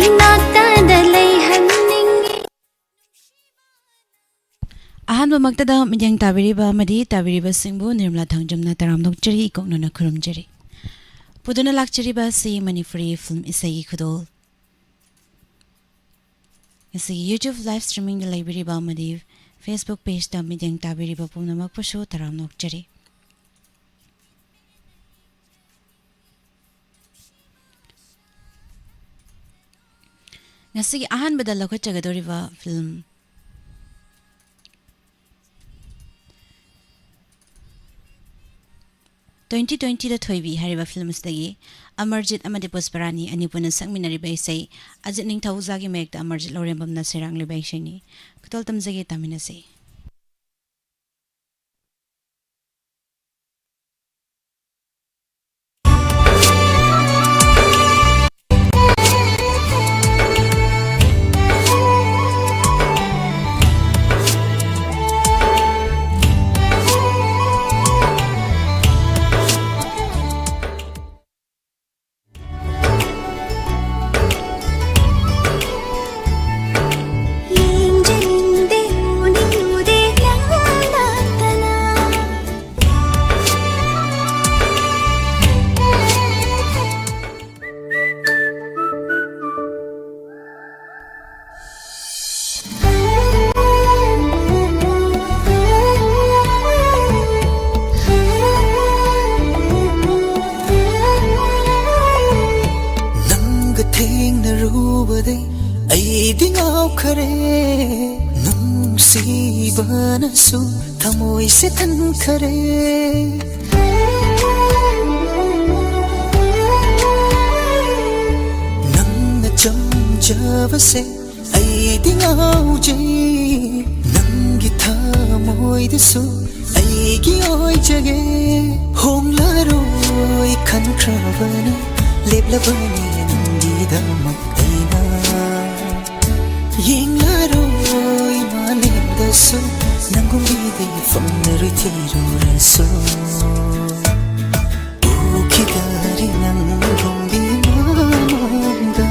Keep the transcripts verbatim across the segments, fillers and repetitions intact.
ꯏꯅꯥꯛꯇꯗ ꯂꯩꯍꯟꯅꯤꯡꯉꯤ꯫ ꯑꯍꯥꯟꯕꯃꯛꯇꯗ ꯃꯤꯠꯌꯦꯡ ꯇꯥꯕꯤꯔꯤꯕ ꯑꯃꯗꯤ ꯇꯥꯕꯤꯔꯤꯕꯁꯤꯡꯕꯨ ꯅꯤꯔꯃꯂꯥ ꯊꯥꯡꯖꯝꯅ ꯇꯔꯥꯝꯅ ꯑꯣꯛꯆꯔꯤ, ꯏꯀꯣꯛꯅꯅ ꯈꯨꯔꯨꯝꯖꯔꯤ꯫ ꯄꯨꯗꯨꯅ ꯂꯥꯛꯆꯔꯤꯕ ꯑꯁꯤ ꯃꯅꯤꯄꯨꯔꯤ ꯐꯤꯂꯝ ꯏꯁꯩꯒꯤ ꯈꯨꯗꯣꯜ꯫ ꯉꯁꯤꯒꯤ YouTube live streamingꯗ ꯂꯩꯕꯤꯔꯤꯕ ꯑꯃꯗꯤ Facebook pageꯇ ꯃꯤꯠꯌꯦꯡ ꯇꯥꯕꯤꯔꯤꯕ ꯄꯨꯝꯅꯃꯛꯄꯨꯁꯨ ꯇꯔꯥꯝꯅ ꯑꯣꯛꯆꯔꯤ꯫ ꯉꯁꯤꯒꯤ ꯑꯍꯥꯟꯕꯗ ꯂꯧꯈꯠꯆꯒꯗꯧꯔꯤꯕ ꯐꯤꯂꯝ Twenty Twentyꯗ ꯊꯣꯏꯕꯤ ꯍꯥꯏꯔꯤꯕ ꯐꯤꯂꯝ ꯑꯁꯤꯗꯒꯤ ꯑꯃꯔꯖꯤꯠ ꯑꯃꯗꯤ ꯄꯨꯁꯄꯔꯥꯅꯤ ꯑꯅꯤ ꯄꯨꯟꯅ ꯁꯛꯃꯤꯟꯅꯔꯤꯕ ꯏꯁꯩ, ꯑꯖꯤꯠ ꯅꯤꯡꯊꯧꯖꯥꯒꯤ ꯃꯌꯦꯛꯇ ꯑꯃꯔꯖꯤꯠ ꯂꯧꯔꯦꯝꯕꯝꯅ ꯁꯩꯔꯥꯡꯂꯤꯕ ꯏꯁꯩꯅꯤ꯫ ꯈꯨꯗꯣꯜ ꯇꯝꯖꯒꯦ, ꯇꯥꯃꯤꯟꯅꯁꯤ꯫ ꯅꯪꯒ ꯊꯦꯡꯅꯔꯨꯕꯗꯩ ꯑꯩꯗꯤ ꯉꯥꯎꯈꯔꯦ, ꯅꯨꯡꯁꯤꯕꯅꯁꯨ ꯊꯃꯣꯏꯁꯦ ꯊꯟꯈꯔꯦ꯫ ꯅꯪꯅ ꯆꯝꯖꯕꯁꯦ ꯑꯩꯗꯤ ꯉꯥꯎꯖꯩ, ꯅꯪꯒꯤ ꯊꯃꯣꯏꯗꯁꯨ ꯑꯩꯒꯤ ꯑꯣꯏꯖꯒꯦ꯫ ꯍꯣꯡꯂꯔꯣꯏ ꯈꯟꯈ꯭ꯔꯕꯅꯤ, ꯂꯦꯞꯂꯕꯅꯤ ꯅꯪꯒꯤꯗꯃꯛ ꯑꯩꯅ꯫ ꯌꯦꯡꯂꯔꯣꯏ ꯃꯥꯂꯦꯝꯗꯁꯨ, ꯅꯪꯒꯨꯝꯕꯤꯗꯤ ꯐꯪꯂꯔꯣꯏ ꯊꯤꯔꯨꯔꯁꯨ꯫ ꯎꯈꯤꯗꯔꯤ ꯅꯪꯒꯨꯝꯕꯤ ꯃꯥꯡꯗ꯫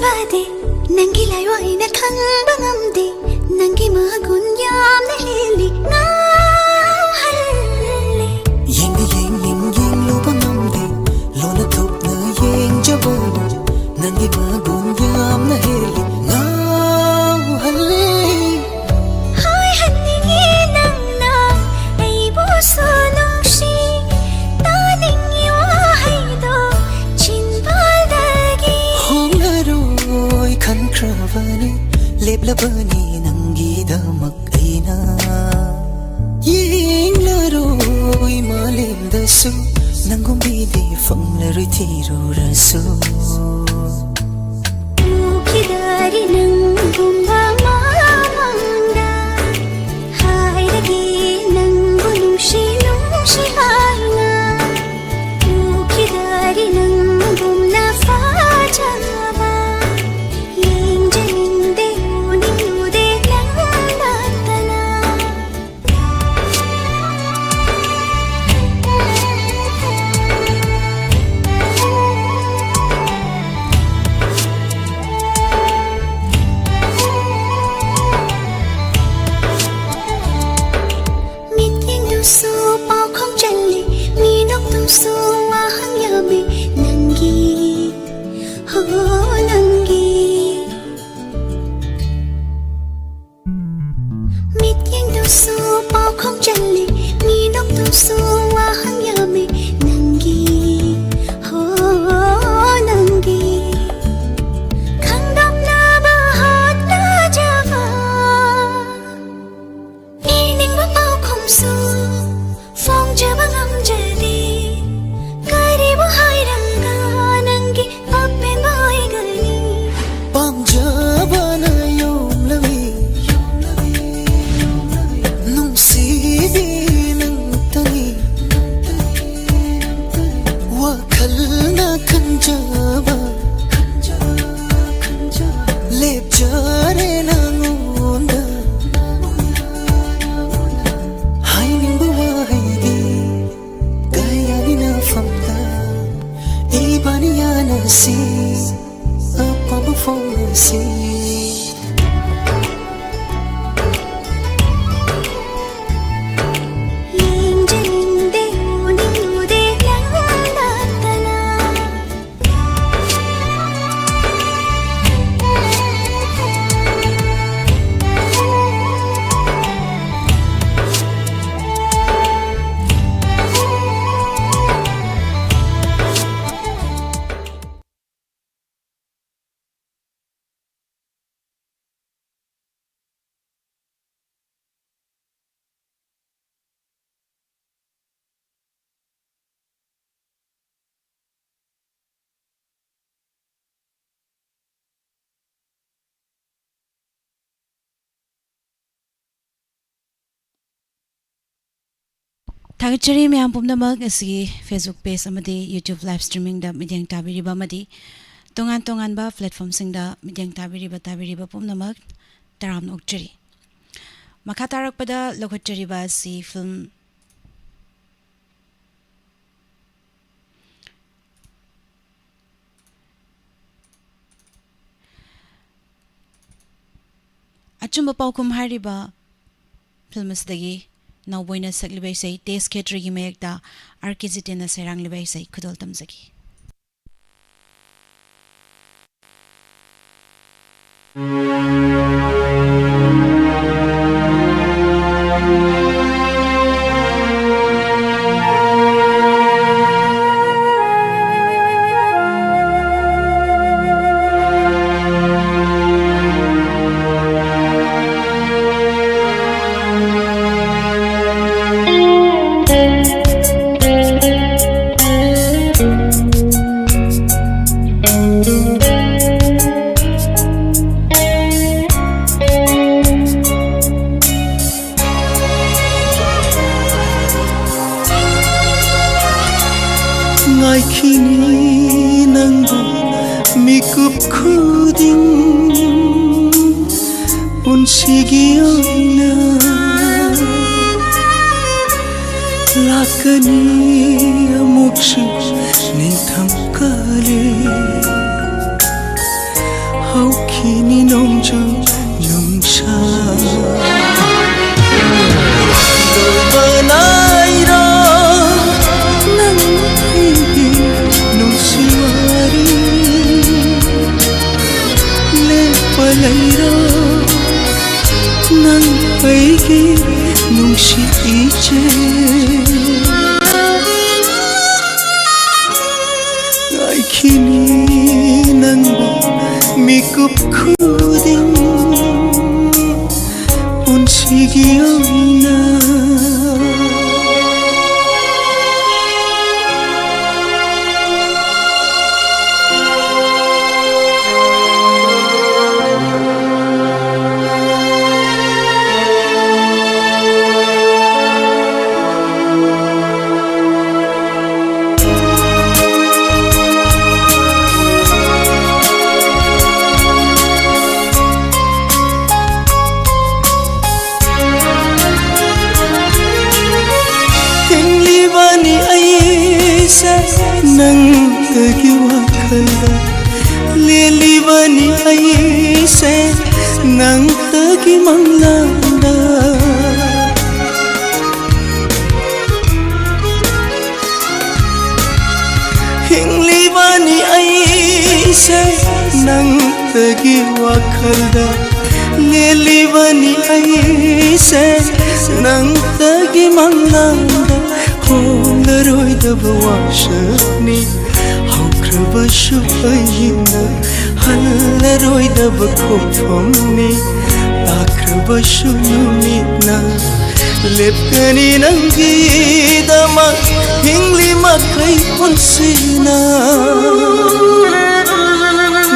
ꯌꯥꯗꯦ, ꯅꯪꯒꯤ ꯂꯥꯏꯋꯥ ꯑꯩꯅ ꯈꯪꯕ ꯉꯝꯗꯦ, ꯅꯪꯒꯤ ꯃꯒꯨꯟ ꯌꯥꯝꯅ ꯍꯦꯜꯂꯤ, ꯉꯥꯎꯍꯜꯂꯦ꯫ ꯌꯦꯡꯗꯤ ꯌꯦꯡ ꯌꯦꯡ ꯌꯦꯡꯂꯨꯕ ꯉꯝꯗꯦ, ꯂꯣꯟꯅ ꯊꯨꯞꯅ ꯌꯦꯡꯖꯕꯅ ꯅꯪꯒꯤ ꯃꯒꯨꯟ ꯌꯥꯝꯅ ꯍꯦꯜꯂꯤ, ꯉꯥꯎꯍꯜꯂꯦ꯫ ꯍꯥꯏꯍꯟꯅꯤꯡꯉꯤ ꯅꯪꯅ ꯑꯩꯕꯨꯁꯨ ꯅꯨꯡꯁꯤ, ꯇꯥꯅꯤꯡꯉꯤ ꯋꯥꯍꯩꯗꯣ ꯆꯤꯟꯕꯥꯜꯗꯒꯤ꯫ ꯍꯣꯡꯂꯔꯣꯏ ꯈꯟꯈ꯭ꯔꯕꯅꯤ, ꯂꯦꯞꯂꯕꯅꯤ ꯅꯪꯒꯤꯗꯃꯛ ꯑꯩꯅ꯫ ꯌꯦꯡꯂꯔꯣꯏ ꯃꯥꯂꯦꯝꯗꯁꯨ ꯅꯪꯒꯨꯝꯕꯤꯗꯤ ꯐꯪꯂꯔꯣꯏ ꯊꯤꯔꯨꯔꯁꯨ꯫ ꯎꯈꯤꯗꯔꯤ ꯅꯪꯒꯨꯝꯕ ꯃꯃꯥꯡꯗ, ꯍꯥꯏꯔꯒꯦ ꯅꯪꯕꯨ ꯅꯨꯡꯁꯤ ꯅꯨꯡꯁꯤ ꯍꯥꯏꯅ꯫ ꯎꯈꯤꯗꯔꯤ ꯅꯪꯒꯨꯝꯅ ꯐꯖꯕ, ꯌꯦꯡꯖꯅꯤꯡꯗꯦ ꯎꯅꯤꯡꯂꯨꯗꯦ ꯅꯪ ꯅꯠꯇꯅ꯫ ꯃꯤꯠꯌꯦꯡꯗꯨꯁꯨ ꯄꯥꯎꯈꯣꯡ ꯆꯜꯂꯤ, ꯃꯤꯅꯣꯛꯇꯨꯁꯨ ꯋꯥꯍꯪ ꯌꯥꯝꯃꯤ, ꯅꯪꯒꯤ, ꯍꯣ, ꯅꯪꯒꯤ꯫ ꯃꯤꯠꯌꯦꯡꯗꯨꯁꯨ ꯄꯥꯎꯈꯣꯡ ꯆꯜꯂꯤ, ꯃꯤꯅꯣꯛꯇꯨꯁꯨ ꯋꯥꯍꯪ ꯌꯥꯝꯃꯤ, ꯅꯪꯒꯤ, ꯍꯣ, ꯅꯪꯒꯤ꯫ ꯈꯪꯗꯝꯅꯕ ꯍꯣꯠꯅꯖꯕ, ꯏꯅꯤꯡꯕ ꯄꯥꯎꯈꯨꯝꯁꯨ ꯐꯣꯡꯖꯕ ꯉꯝꯖꯗꯦ꯫ ꯀꯔꯤꯕꯨ ꯍꯥꯏꯔꯒ ꯅꯪꯒꯤ ꯑꯄꯦꯟꯕ ꯑꯣꯏꯒꯅꯤ? ꯄꯥꯝꯖꯕꯅ ꯌꯣꯝꯂꯕꯤ, ꯅꯨꯡꯁꯤꯕꯤ ꯅꯪꯇꯅꯤ꯫ ꯊꯥꯒꯠꯆꯔꯤ ꯃꯌꯥꯝ ꯄꯨꯝꯅꯃꯛ ꯑꯁꯤꯒꯤ Facebook page ꯑꯃꯗꯤ YouTube live streamingꯗ ꯃꯤꯠꯌꯦꯡ ꯇꯥꯕꯤꯔꯤꯕ ꯑꯃꯗꯤ ꯇꯣꯉꯥꯟ ꯇꯣꯉꯥꯟꯕ platformꯁꯤꯡꯗ ꯃꯤꯠꯌꯦꯡ ꯇꯥꯕꯤꯔꯤꯕ, ꯇꯥꯕꯤꯔꯤꯕ ꯄꯨꯝꯅꯃꯛ ꯇꯔꯥꯝꯅ ꯑꯣꯛꯆꯔꯤ꯫ ꯃꯈꯥ ꯇꯥꯔꯛꯄꯗ ꯂꯧꯈꯠꯆꯔꯤꯕ ꯑꯁꯤ film ꯑꯆꯨꯝꯕ ꯄꯥꯎꯈꯨꯝ ꯍꯥꯏꯔꯤꯕ film ꯑꯁꯤꯗꯒꯤ ꯅꯥꯎꯕꯣꯏꯅ ꯁꯛꯂꯤꯕ ꯏꯁꯩ, ꯇꯦꯖ ꯈꯦꯇ꯭ꯔꯤꯒꯤ ꯃꯌꯦꯛꯇ ꯑꯥꯔ ꯀꯦ ꯖꯤꯇꯦꯟꯅ ꯁꯩꯔꯥꯡꯂꯤꯕ ꯏꯁꯩ ꯈꯨꯗꯣꯜ ꯇꯝꯖꯒꯦ꯫ ꯉꯥꯏꯈꯤꯅꯤ ꯅꯪꯕꯨ ꯃꯤꯀꯨꯞ ꯈꯨꯗꯤꯡ ꯄꯨꯟꯁꯤꯒꯤ ꯑꯣꯏꯅ꯫ ꯂꯥꯛꯀꯅꯤ ꯑꯃꯨꯛꯁꯨ ꯅꯤꯡꯊꯝ ꯀꯥꯂꯦꯟ꯫ ꯍꯧꯈꯤꯅꯤ ꯅꯣꯡꯖꯨ ꯅꯨꯡꯁꯥ꯫ ꯂꯣꯏꯕ ꯅꯥꯏꯔꯣ ꯅꯪ ꯑꯩꯒꯤ ꯅꯨꯡꯁꯤ ꯋꯥꯔꯤ꯫ ꯂꯦꯞꯄ ꯂꯩꯔꯣ ꯅꯪ ꯑꯩꯒꯤ ꯅꯨꯡꯁꯤ ꯏꯆꯦ꯫ ꯉꯥꯏꯈꯤꯅꯤ ꯅꯪꯕꯨ ꯃꯤꯀꯨꯞ ꯈꯨꯗꯤꯡ ꯄꯨꯟꯁꯤꯒꯤ ꯑꯣꯏꯅ꯫ ꯅꯪꯇꯒꯤ ꯋꯥꯈꯜꯗ ꯂꯦꯜꯂꯤꯕꯅꯤ ꯑꯩꯁꯦ, ꯅꯪꯇꯒꯤ ꯃꯪꯂꯥꯟꯗ꯫ ꯍꯤꯡꯂꯤꯕꯅꯤ ꯑꯩꯁꯦ, ꯅꯪꯇꯒꯤ ꯋꯥꯈꯜꯗ ꯂꯦꯜꯂꯤꯕꯅꯤ ꯑꯩꯁꯦ, ꯅꯪꯇꯒꯤ ꯃꯪꯂꯥꯟꯗ꯫ ꯍꯣꯡꯂꯔꯣꯏꯗꯕ ꯋꯥꯁꯛꯅꯤ, ꯍꯧꯈ꯭ꯔꯕꯁꯨ ꯑꯩꯅ ꯍꯜꯂꯔꯣꯏꯗꯕ ꯈꯣꯡꯐꯝꯅꯤ꯫ ꯂꯥꯛꯈ꯭ꯔꯕꯁꯨ ꯅꯨꯃꯤꯠꯅ ꯂꯦꯞꯀꯅꯤ ꯅꯪꯒꯤꯗꯃꯛ, ꯍꯤꯡꯂꯤ ꯃꯈꯩ ꯄꯨꯟꯁꯤꯅ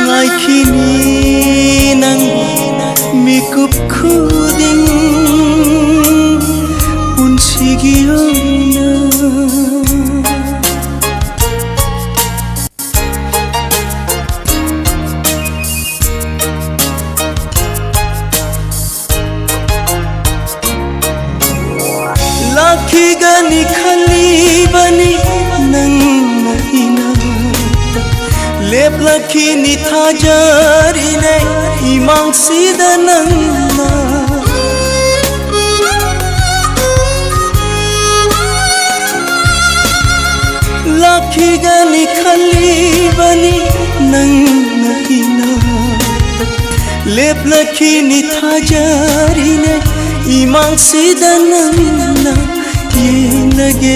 ꯉꯥꯏꯈꯤꯅꯤ ꯅꯪ ꯃꯤꯀꯨꯞ ꯈꯨꯗꯤꯡ ꯄꯨꯟꯁꯤꯒꯤ ꯑꯣꯏꯅ꯫ ꯂꯥꯛꯈꯤꯒꯅꯤ ꯈꯜꯂꯤꯕꯅꯤ ꯅꯪꯅ ꯏꯅꯥꯛꯇ, ꯂꯦꯞꯂꯛꯈꯤꯅꯤ ꯊꯥꯖꯔꯤꯅꯦ ꯏꯃꯥꯡꯁꯤꯗ ꯅꯪꯅ꯫ ꯂꯥꯛꯈꯤꯒꯅꯤ ꯈꯜꯂꯤꯕꯅꯤ ꯅꯪꯅ ꯏꯅꯥꯛꯇ, ꯂꯦꯞꯂꯛꯈꯤꯅꯤ ꯊꯥꯖꯔꯤꯅꯦ ꯏꯃꯥꯡꯁꯤꯗ ꯅꯪꯅ꯫ ꯌꯦꯡꯂꯒꯦ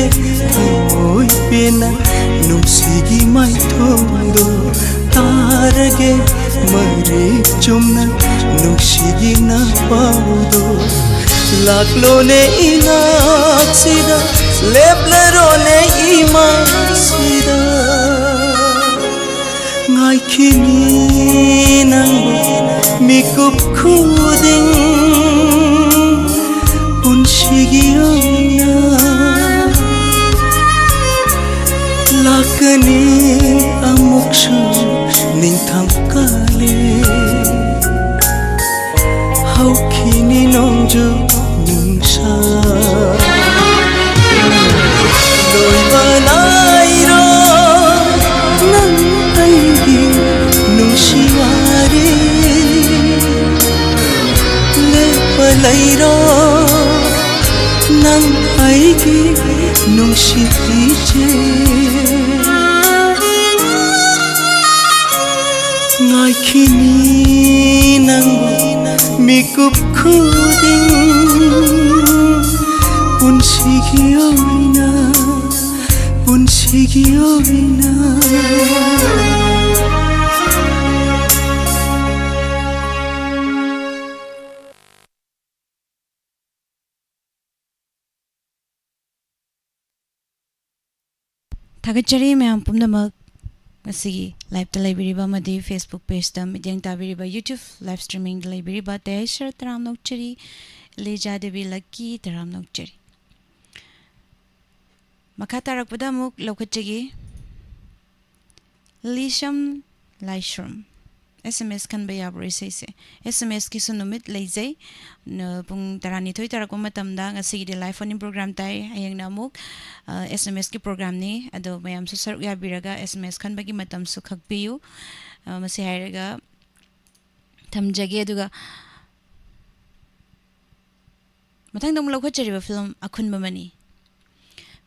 ꯊꯃꯣꯏ ꯄꯦꯟꯅ ꯅꯨꯡꯁꯤꯒꯤ ꯃꯥꯏꯊꯣꯡꯗꯣ, ꯇꯥꯔꯒꯦ ꯃꯔꯤꯛ ꯆꯨꯝꯅ ꯅꯨꯡꯁꯤꯒꯤ ꯅꯄꯥꯎꯗꯣ꯫ ꯂꯥꯛꯂꯣꯅꯦ ꯏꯅꯥꯛꯁꯤꯗ, ꯂꯦꯞꯂꯔꯣꯅꯦ ꯏꯃꯥꯡꯁꯤꯗ꯫ ꯉꯥꯏꯈꯤꯅꯤ ꯅꯪꯕꯨ ꯃꯤꯀꯨꯞ ꯈꯨꯗꯤꯡ ꯄꯨꯟꯁꯤꯒꯤ ꯑꯣꯏꯅ꯫ ꯂꯥꯛꯀꯅꯤ ꯑꯃꯨꯛꯁꯨ ꯅꯤꯡꯊꯝ ꯀꯥꯂꯦ, ꯍꯧꯈꯤꯅꯤ ꯅꯣꯡꯖꯨ ꯅꯨꯡꯁꯥ꯫ ꯂꯣꯏꯕ ꯅꯥꯏꯔꯣꯏ ꯂꯩꯔꯣ ꯅꯪ ꯑꯩꯒꯤ ꯅꯨꯡꯁꯤꯕꯤꯁꯦ꯫ ꯉꯥꯏꯈꯤꯅꯤ ꯅꯪꯕꯨ ꯃꯤꯀꯨꯞ ꯈꯨꯗꯤꯡ ꯄꯨꯟꯁꯤꯒꯤ ꯑꯣꯏꯅ, ꯄꯨꯟꯁꯤꯒꯤ ꯑꯣꯏꯅ꯫ ꯊꯥꯒꯠꯆꯔꯤ ꯃꯌꯥꯝ ꯄꯨꯝꯅꯃꯛ꯫ ꯉꯁꯤꯒꯤ live-ꯇ ꯂꯩꯕꯤꯔꯤꯕ ꯑꯃꯗꯤ Facebook page-ꯇ ꯃꯤꯠꯌꯦꯡ ꯇꯥꯕꯤꯔꯤꯕ, YouTube live streaming-ꯗ ꯂꯩꯕꯤꯔꯤꯕ ꯑꯇꯩ ꯍꯥꯏꯁꯤꯔ ꯇꯔꯥꯝꯅ ꯑꯣꯛꯆꯔꯤ꯫ ꯂꯤꯖꯥ ꯗꯦꯕꯤ ꯂꯛꯀꯤ ꯇꯔꯥꯝꯅ ꯑꯣꯛꯆꯔꯤ꯫ ꯃꯈꯥ ꯇꯥꯔꯛꯄꯗ ꯑꯃꯨꯛ ꯂꯧꯈꯠꯆꯒꯦ꯫ ꯂꯤꯁꯝ ꯂꯥꯏꯁ꯭ꯔꯝ꯫ S M S ꯈꯟꯕ ꯌꯥꯕ꯭ꯔꯣ ꯏꯁꯩꯁꯦ? S M S-ꯀꯤꯁꯨ ꯅꯨꯃꯤꯠ ꯂꯩꯖꯩ꯫ ꯅ-, ꯄꯨꯡ ꯇꯔꯥꯅꯤꯊꯣꯏ ꯇꯥꯔꯛꯄ ꯃꯇꯝꯗ ꯉꯁꯤꯒꯤꯗꯤ live phone-in program ꯇꯥꯏ꯫ ꯍꯌꯦꯡꯅ ꯑꯃꯨꯛ, ꯑ, S M S-ꯀꯤ program-ꯅꯤ꯫ ꯑꯗꯣ ꯃꯌꯥꯝꯁꯨ ꯁꯔꯨꯛ ꯌꯥꯕꯤꯔꯒ S M S ꯈꯟꯕꯒꯤ ꯃꯇꯝꯁꯨ ꯈꯛꯄꯤꯌꯨ꯫ ꯑ, ꯃꯁꯤ ꯍꯥꯏꯔꯒ ꯊꯝꯖꯒꯦ꯫ ꯑꯗꯨꯒ ꯃꯊꯪꯗ ꯑꯃꯨꯛ ꯂꯧꯈꯠꯆꯔꯤꯕ film ꯑꯈꯨꯟꯕ ꯃꯅꯤ꯫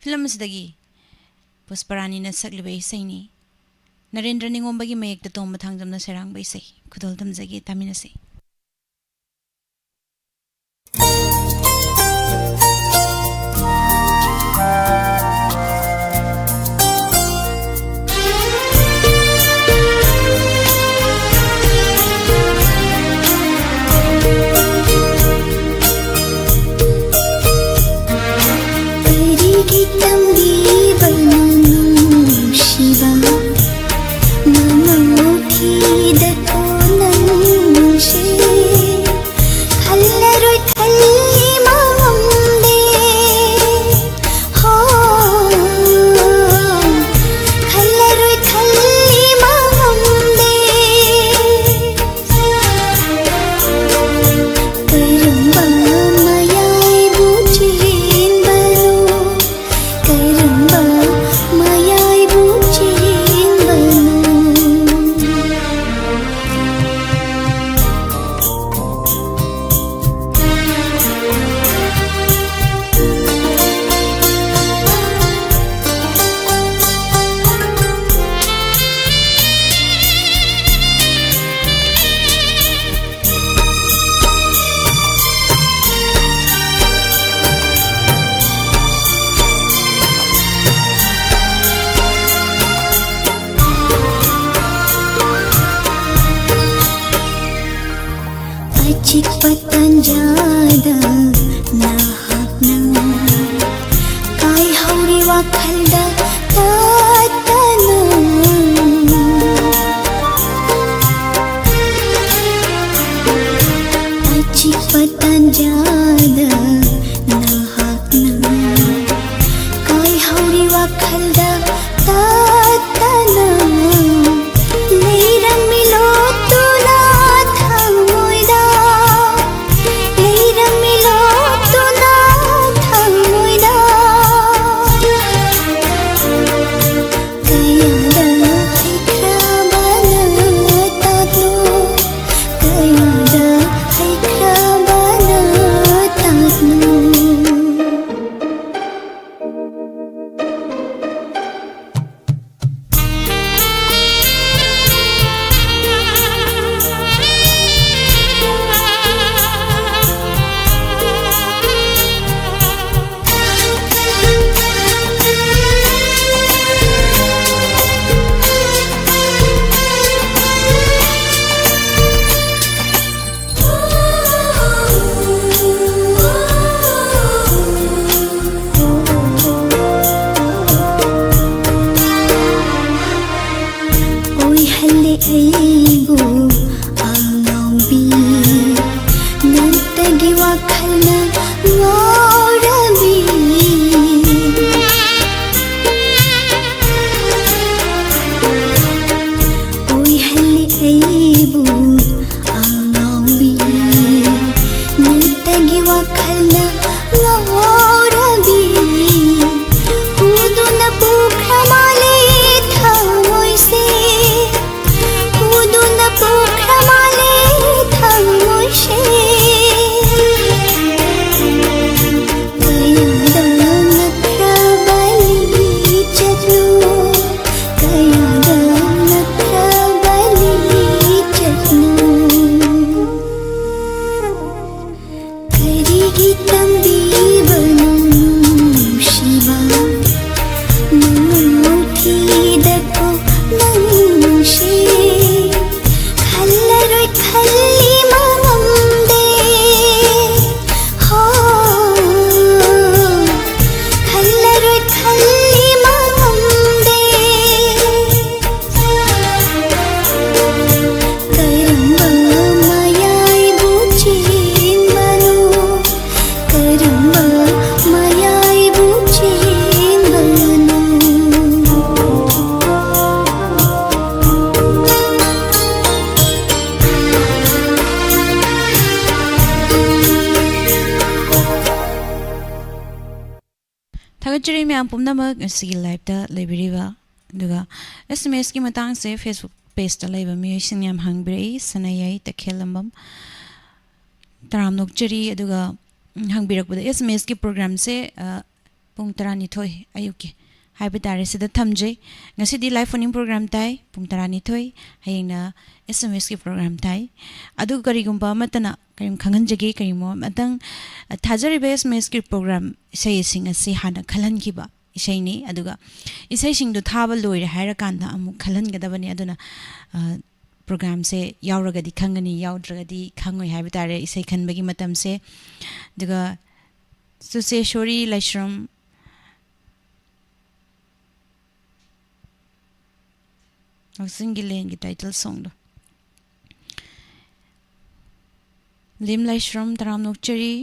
Film ꯑꯁꯤꯗꯒꯤ ꯄꯨꯁꯄꯔꯥꯅꯤꯅ ꯁꯛꯂꯤꯕ ꯏꯁꯩꯅꯤ꯫ ꯅꯔꯦꯟꯗ꯭ꯔ ꯅꯤꯉꯣꯝꯕꯒꯤ ꯃꯌꯦꯛꯇ ꯇꯣꯝꯕ ꯊꯥꯡꯖꯝꯅ ꯁꯩꯔꯥꯡꯕ ꯏꯁꯩ꯫ ꯈꯨꯗꯣꯜ ꯇꯝꯖꯒꯦ, ꯇꯥꯃꯤꯟꯅꯁꯤ꯫ ꯀꯔꯤꯒꯤ ꯇꯝꯕꯤꯕꯅꯣ ꯅꯨꯡꯁꯤꯕ? ꯃꯃꯥ ꯊꯤꯗ ꯀꯣꯟꯅ ꯅꯨꯡꯁꯤ ꯑꯆꯤꯛꯄ ꯇꯥꯟꯖꯥꯗ ꯅꯍꯥꯛꯅ ꯀꯥꯏꯍꯧꯔꯤ ꯋꯥꯈꯜꯗ ꯇꯠꯇꯅ꯫ ꯑꯆꯤꯛꯄ ꯇꯥꯟꯖꯥꯗ ꯅꯍꯥꯛꯅ ꯀꯥꯏꯍꯧꯔꯤ ꯋꯥꯈꯜꯗ ꯇꯠꯇꯅ꯫ ꯂꯩꯔꯝꯃꯤ ꯂꯣꯠꯇꯨꯅ ꯊꯃꯣꯏꯗ, ꯂꯩꯔꯝꯃꯤ ꯂꯣꯠꯇꯨꯅ ꯊꯃꯣꯏꯗ꯫ ꯀꯌꯥꯗ ꯍꯩꯈ꯭ꯔꯕꯅ ꯇꯥꯛꯂꯨ, ꯀꯌꯥꯗ ꯍꯩꯈ꯭ꯔꯕꯅ ꯇꯥꯛꯂꯨ꯫ ꯑꯣꯏꯍꯜꯂꯦ ꯑꯩꯕꯨ ꯑꯉꯥꯎꯕꯤ, ꯅꯪꯇꯒꯤ ꯋꯥꯈꯜꯅ ꯉꯥꯎꯔꯕꯤ꯫ ꯑꯣꯏꯍꯜꯂꯦ ꯑꯩꯕꯨ ꯑꯉꯥꯎꯕꯤ, ꯅꯪꯇꯒꯤ ꯋꯥꯈꯜꯅ ꯉꯥꯎꯔꯕꯤ꯫ ꯎꯗꯨꯅ ꯄꯨꯈ꯭ꯔ ꯃꯥꯜꯂꯦ ꯊꯃꯣꯏꯁꯦ, ꯎꯗꯨꯅ ꯄꯨꯈ꯭ꯔ ꯃꯥꯜꯂꯦ ꯊꯃꯣꯏꯁꯦ꯫ ꯀꯌꯥꯗ ꯅꯛꯈ꯭ꯔꯕꯅꯤ ꯆꯠꯂꯨ, ꯀꯌꯥꯗ ꯅꯛꯈ꯭ꯔꯕꯅꯤ ꯆꯠꯂꯨ꯫ ꯀꯔꯤꯒꯤ ꯇꯝꯕꯤꯕꯅꯣ ꯅꯨꯡꯁꯤꯕ? ꯅꯪ ꯊꯤꯗꯀꯣ ꯅꯪ ꯅꯨꯡꯁꯤ꯫ ꯈꯜꯂꯔꯣꯏ ꯈꯜꯂꯤ ꯃꯉꯝ ꯆꯤꯔꯤ ꯃꯌꯥꯝ ꯄꯨꯝꯅꯃꯛ ꯉꯁꯤꯒꯤ ꯂꯥꯏꯞꯇ ꯂꯩꯕꯤꯔꯤꯕ, ꯑꯗꯨꯒ ꯑꯦꯁ ꯑꯦꯝ ꯑꯦꯁꯀꯤ ꯃꯇꯥꯡꯁꯦ ꯐꯦꯁꯕꯨꯛ ꯄꯦꯖꯇ ꯂꯩꯕ ꯃꯤꯑꯣꯏꯁꯤꯡ ꯌꯥꯝ ꯍꯪꯕꯤꯔꯛꯏ꯫ ꯁꯅꯥꯌꯥꯏ ꯇꯈꯦꯜꯂꯝꯕꯝ ꯇꯔꯥꯝꯅ ꯑꯣꯛꯆꯔꯤ꯫ ꯑꯗꯨꯒ ꯎꯝ, ꯍꯪꯕꯤꯔꯛꯄꯗ ꯑꯦꯁ ꯑꯦꯝ ꯑꯦꯁꯀꯤ ꯄ꯭ꯔꯣꯒ꯭ꯔꯥꯝꯁꯦ ꯑ, ꯄꯨꯡ ꯇꯔꯥꯅꯤꯊꯣꯏ ꯑꯌꯨꯛꯀꯤ ꯍꯥꯏꯕ ꯇꯥꯔꯦ, ꯁꯤꯗ ꯊꯝꯖꯩ꯫ ꯉꯁꯤꯗꯤ ꯂꯥꯏꯚ ꯐꯣꯟ ꯏꯟ ꯄ꯭ꯔꯣꯒ꯭ꯔꯥꯝ ꯇꯥꯏ ꯄꯨꯡ ꯇꯔꯥꯅꯤꯊꯣꯏ꯫ ꯍꯌꯦꯡꯅ ꯑꯦꯁ ꯑꯦꯝ ꯑꯦꯁꯀꯤ ꯄ꯭ꯔꯣꯒ꯭ꯔꯥꯝ ꯇꯥꯏ꯫ ꯑꯗꯨ ꯀꯔꯤꯒꯨꯝꯕ ꯑꯃꯠꯇꯅ ꯀꯔꯤꯒꯨꯝ ꯈꯪꯍꯟꯖꯒꯦ, ꯀꯔꯤꯒꯨꯝꯕ ꯑꯃꯇꯪ, ꯑ, ꯊꯥꯖꯔꯤꯕ ꯑꯦꯁ ꯑꯦꯝ ꯑꯦꯁꯀꯤ ꯄ꯭ꯔꯣꯒ꯭ꯔꯥꯝ ꯏꯁꯩꯁꯤꯡ ꯑꯁꯤ ꯍꯥꯟꯅ ꯈꯜꯍꯟꯈꯤꯕ ꯏꯁꯩꯅꯤ꯫ ꯑꯗꯨꯒ ꯏꯁꯩꯁꯤꯡꯗꯣ ꯊꯥꯕ ꯂꯣꯏꯔꯦ ꯍꯥꯏꯔꯀꯥꯟꯗ ꯑꯃꯨꯛ ꯈꯜꯍꯟꯒꯗꯕꯅꯤ꯫ ꯑꯗꯨꯅ, ꯑ, ꯄ꯭ꯔꯣꯒ꯭ꯔꯥꯝꯁꯦ ꯌꯥꯎꯔꯒꯗꯤ ꯈꯪꯒꯅꯤ, ꯌꯥꯎꯗ꯭ꯔꯒꯗꯤ ꯈꯪꯉꯣꯏ ꯍꯥꯏꯕ ꯇꯥꯔꯦ ꯏꯁꯩ ꯈꯟꯕꯒꯤ ꯃꯇꯝꯁꯦ꯫ ꯑꯗꯨꯒ ꯆꯨꯆꯦꯁꯣꯔꯤ ꯂꯥꯏꯁ꯭ꯔꯝ, ꯀꯛꯆꯤꯡꯒꯤ ꯂꯦꯟꯒꯤ ꯇꯥꯏꯇꯜ ꯁꯣꯡꯗꯣ꯫ ꯂꯤꯝ ꯂꯥꯏꯁ꯭ꯔꯝ ꯇꯔꯥꯝꯅ ꯑꯣꯛꯆꯔꯤ꯫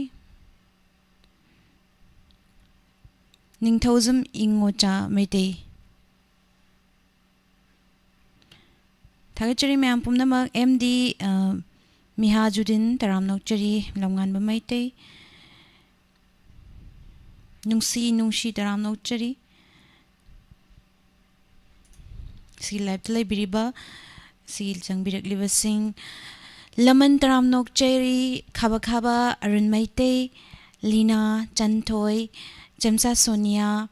ꯅꯤꯡꯊꯧꯖꯝ ꯏꯉꯣꯆꯥ ꯃꯩꯇꯩ꯫ ꯊꯥꯒꯠꯆꯔꯤ ꯃꯌꯥꯝ ꯄꯨꯝꯅꯃꯛ꯫ ꯑꯦꯝ ꯗꯤ, ꯑ, ꯃꯤꯍꯥꯖꯨꯗꯤꯟ ꯇꯔꯥꯝꯅ ꯑꯣꯛꯆꯔꯤ, ꯂꯝꯉꯥꯟꯕ ꯃꯩꯇꯩ꯫ ꯅꯨꯡꯁꯤ ꯅꯨꯡꯁꯤ ꯇꯔꯥꯝꯅ ꯑꯣꯛꯆꯔꯤ꯫ ꯁꯤ ꯂꯥꯏꯞꯇ ꯂꯩꯕꯤꯔꯤꯕ, ꯁꯤ ꯆꯪꯕꯤꯔꯛꯂꯤꯕꯁꯤꯡ, ꯂꯃꯟ ꯇꯔꯥꯝꯅ ꯑꯣꯛꯆꯔꯤ, ꯈꯥꯕ ꯈꯥꯕ ꯑꯔꯨꯟ ꯃꯩꯇꯩ, ꯂꯤꯅꯥ ꯆꯟꯊꯣꯏ, ꯆꯦꯝꯆꯥ ꯁꯣꯅꯤꯌꯥ,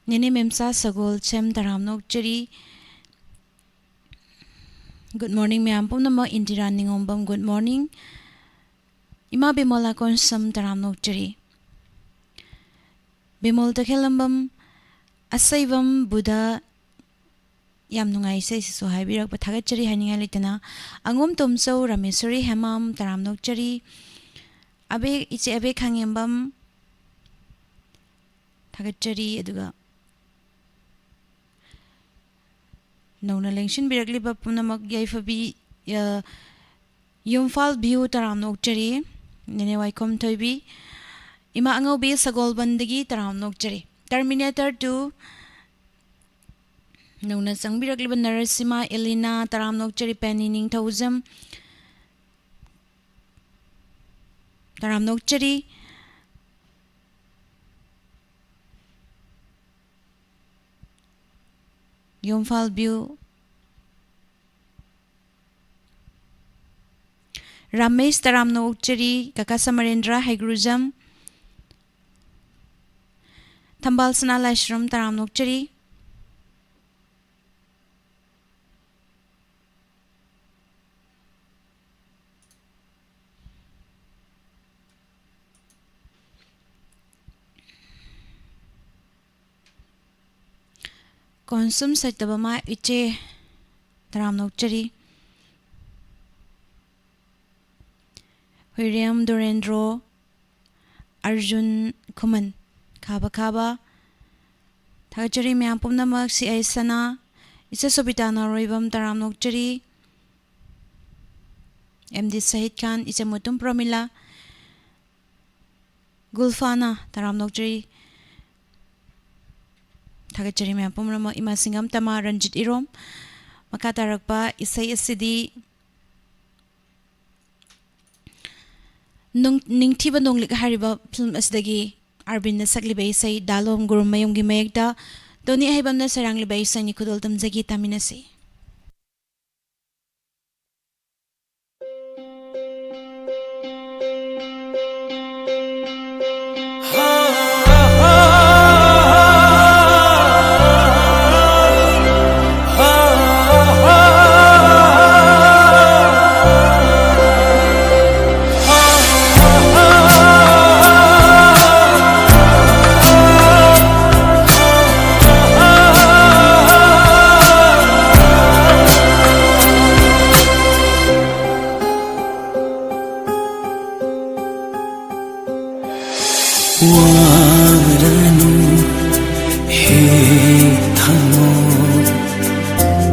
ꯅꯦꯅꯦ ꯃꯦꯝꯆꯥ ꯁꯒꯣꯜꯁꯦꯝ ꯇꯔꯥꯝꯅ ꯑꯣꯛꯆꯔꯤ꯫ ꯒꯨꯗ ꯃꯣꯔꯅꯤꯡ ꯃꯌꯥꯝ ꯄꯨꯝꯅꯃꯛ꯫ Indira Ningombam, good morning. ꯏꯃꯥ ꯕꯤꯃꯣꯂꯥ ꯀꯣꯟꯁꯝ ꯇꯔꯥꯝꯅ ꯑꯣꯛꯆꯔꯤ꯫ ꯕꯤꯃꯣꯜ ꯇꯈꯦꯜꯂꯝꯕꯝ, ꯑꯁꯩꯕꯝ ꯕꯨꯙ, ꯌꯥꯝ ꯅꯨꯡꯉꯥꯏ ꯏꯁꯩꯁꯤꯁꯨ ꯍꯥꯏꯕꯤꯔꯛꯄ, ꯊꯥꯒꯠꯆꯔꯤ ꯍꯥꯏꯅꯤꯡꯉꯥꯏ ꯂꯩꯇꯅ꯫ ꯑꯉꯣꯝ ꯇꯣꯝꯆꯧ, ꯔꯥꯃꯦꯁꯣꯔꯤ ꯍꯦꯃꯥꯝ ꯇꯔꯥꯝꯅ ꯑꯣꯛꯆꯔꯤ꯫ ꯑꯕꯦ, ꯏꯆꯦ ꯑꯕꯦ ꯈꯥꯉꯦꯝꯕꯝ, ꯊꯥꯒꯠꯆꯔꯤ꯫ ꯑꯗꯨꯒ ꯅꯧꯅ ꯂꯦꯡꯁꯤꯟꯕꯤꯔꯛꯂꯤꯕ ꯄꯨꯝꯅꯃꯛ ꯌꯥꯏꯐꯕꯤ, ꯑ, ꯌꯨꯝꯐꯥꯜ ꯕꯤꯌꯨ ꯇꯔꯥꯝꯅ ꯑꯣꯛꯆꯔꯤ꯫ ꯅꯦꯅꯦ ꯋꯥꯏꯈꯣꯝ ꯊꯣꯏꯕꯤ, ꯏꯃꯥ ꯑꯉꯧꯕꯤ ꯁꯒꯣꯜꯕꯟꯗꯒꯤ ꯇꯔꯥꯝꯅ ꯑꯣꯛꯆꯔꯤ꯫ ꯇꯔꯃꯤꯅꯦꯇꯔ ꯇꯨ ꯅꯧꯅ ꯆꯪꯕꯤꯔꯛꯂꯤꯕ ꯅꯔꯁꯤꯃꯥ ꯑꯦꯂꯤꯅꯥ ꯇꯔꯥꯝꯅ ꯑꯣꯛꯆꯔꯤ꯫ ꯄꯦꯅꯤ ꯅꯤꯡꯊꯧꯖꯝ ꯇꯔꯥꯝꯅ ꯑꯣꯛꯆꯔꯤ꯫ ꯌꯨꯝꯐꯥꯜ ꯕ꯭ꯌꯨ, ꯔꯥꯃꯦꯁ ꯇꯔꯥꯝꯅ ꯑꯣꯛꯆꯔꯤ, ꯀꯀꯥ ꯁꯃꯔꯦꯟꯗ꯭ꯔ ꯍꯩꯒ꯭ꯔꯨꯖꯝ, ꯊꯝꯕꯥꯜ ꯁꯅꯥ ꯂꯥꯏꯁ꯭ꯔꯝ ꯇꯔꯥꯝꯅ ꯑꯣꯛꯆꯔꯤ꯫ ꯀꯣꯟꯁꯨꯝ ꯁꯩꯇꯕꯃ ꯏꯆꯦ ꯇꯔꯥꯝꯅ ꯑꯣꯛꯆꯔꯤ꯫ ꯍꯨꯏꯔꯦꯝ ꯗꯨꯔꯦꯟꯗ꯭ꯔꯣ, ꯑꯔꯖꯨꯟ ꯈꯨꯃꯟ, ꯈꯥꯕ ꯈꯥꯕ꯫ ꯊꯥꯒꯠꯆꯔꯤ ꯃꯌꯥꯝ ꯄꯨꯝꯅꯃꯛ꯫ ꯁꯤ ꯑꯩ ꯁꯅꯥ, ꯏꯆꯦ ꯁꯣꯕꯤꯇꯥ ꯅꯥꯎꯔꯣꯏꯕꯝ ꯇꯔꯥꯝꯅ ꯑꯣꯛꯆꯔꯤ꯫ ꯑꯦꯝ ꯗꯤ ꯁꯍꯤꯗ ꯈꯥꯟ, ꯏꯆꯦ ꯃꯨꯇꯨꯝ ꯄ꯭ꯔꯃꯤꯂꯥ, ꯒꯨꯜꯐꯥꯅꯥ ꯇꯔꯥꯝꯅ ꯑꯣꯛꯆꯔꯤ꯫ ꯊꯥꯒꯠꯆꯔꯤ ꯃꯌꯥꯝ ꯄꯨꯝꯅꯃꯛ꯫ ꯏꯃꯥ ꯁꯤꯡꯒꯝ ꯇꯃꯥ, ꯔꯟꯖꯤꯠ ꯏꯔꯣꯝ꯫ ꯃꯈꯥ ꯇꯥꯔꯛꯄ ꯏꯁꯩ ꯑꯁꯤꯗꯤ ꯅꯨꯡ-, ꯅꯤꯡꯊꯤꯕ ꯅꯣꯡꯂꯤꯛ ꯍꯥꯏꯔꯤꯕ ꯐꯤꯂꯝ ꯑꯁꯤꯗꯒꯤ ꯑꯥꯔꯕꯤꯟꯅ ꯁꯛꯂꯤꯕ ꯏꯁꯩ ꯗꯥꯂꯣꯝ ꯒꯨꯔꯨꯃꯌꯨꯝꯒꯤ ꯃꯌꯦꯛꯇ ꯇꯣꯅꯤ ꯑꯍꯩꯕꯝꯅ ꯁꯩꯔꯥꯡꯂꯤꯕ ꯏꯁꯩꯅꯤ꯫ ꯈꯨꯗꯣꯜ ꯇꯝꯖꯒꯦ, ꯇꯥꯃꯤꯟꯅꯁꯤ꯫ ꯋꯥꯔꯅꯨ ꯍꯦ ꯊꯃꯣꯏ,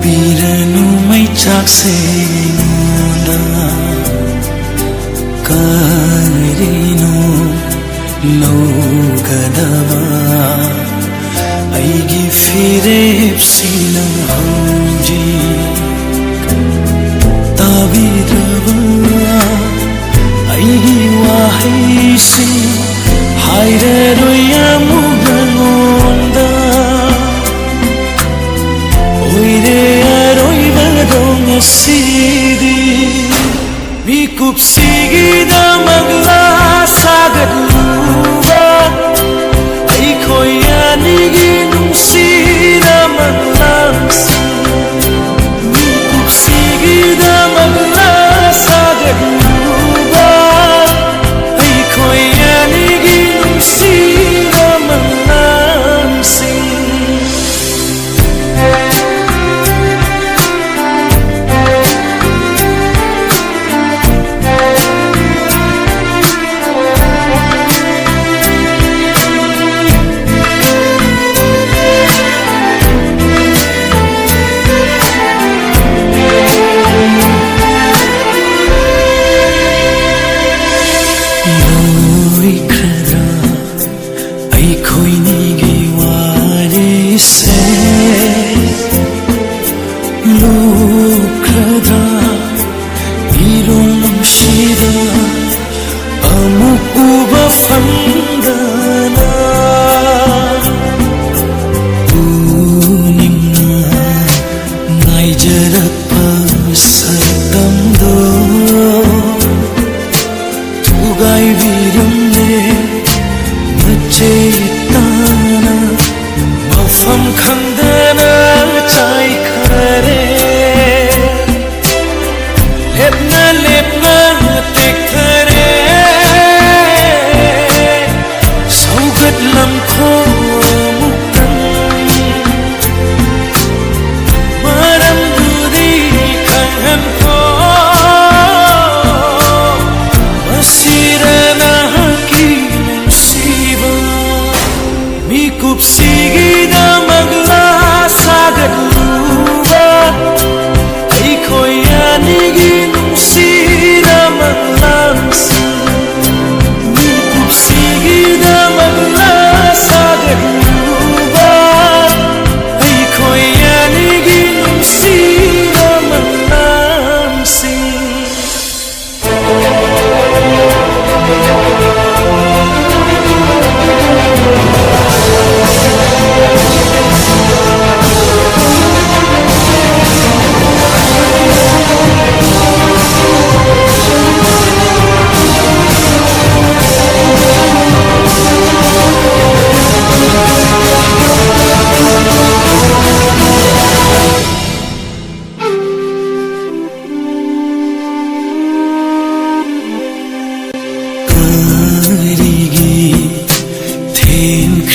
ꯄꯤꯔꯅꯨ ꯃꯩꯆꯥꯛꯁꯦ ꯑꯩꯉꯣꯟꯗ꯫ ꯀꯔꯤꯅꯣ ꯂꯧꯒꯗꯕ ꯑꯩꯒꯤ ꯐꯤꯔꯦꯞꯁꯤ ꯅꯪ ꯍꯧꯖꯤꯛ ꯇꯥꯕꯤꯗ꯭ꯔꯕ? ꯑꯩꯒꯤ ꯋꯥꯍꯩꯁꯤ ꯍꯥꯏꯔꯔꯣꯏ ꯑꯃꯨꯛ ꯅꯉꯣꯟꯗ꯫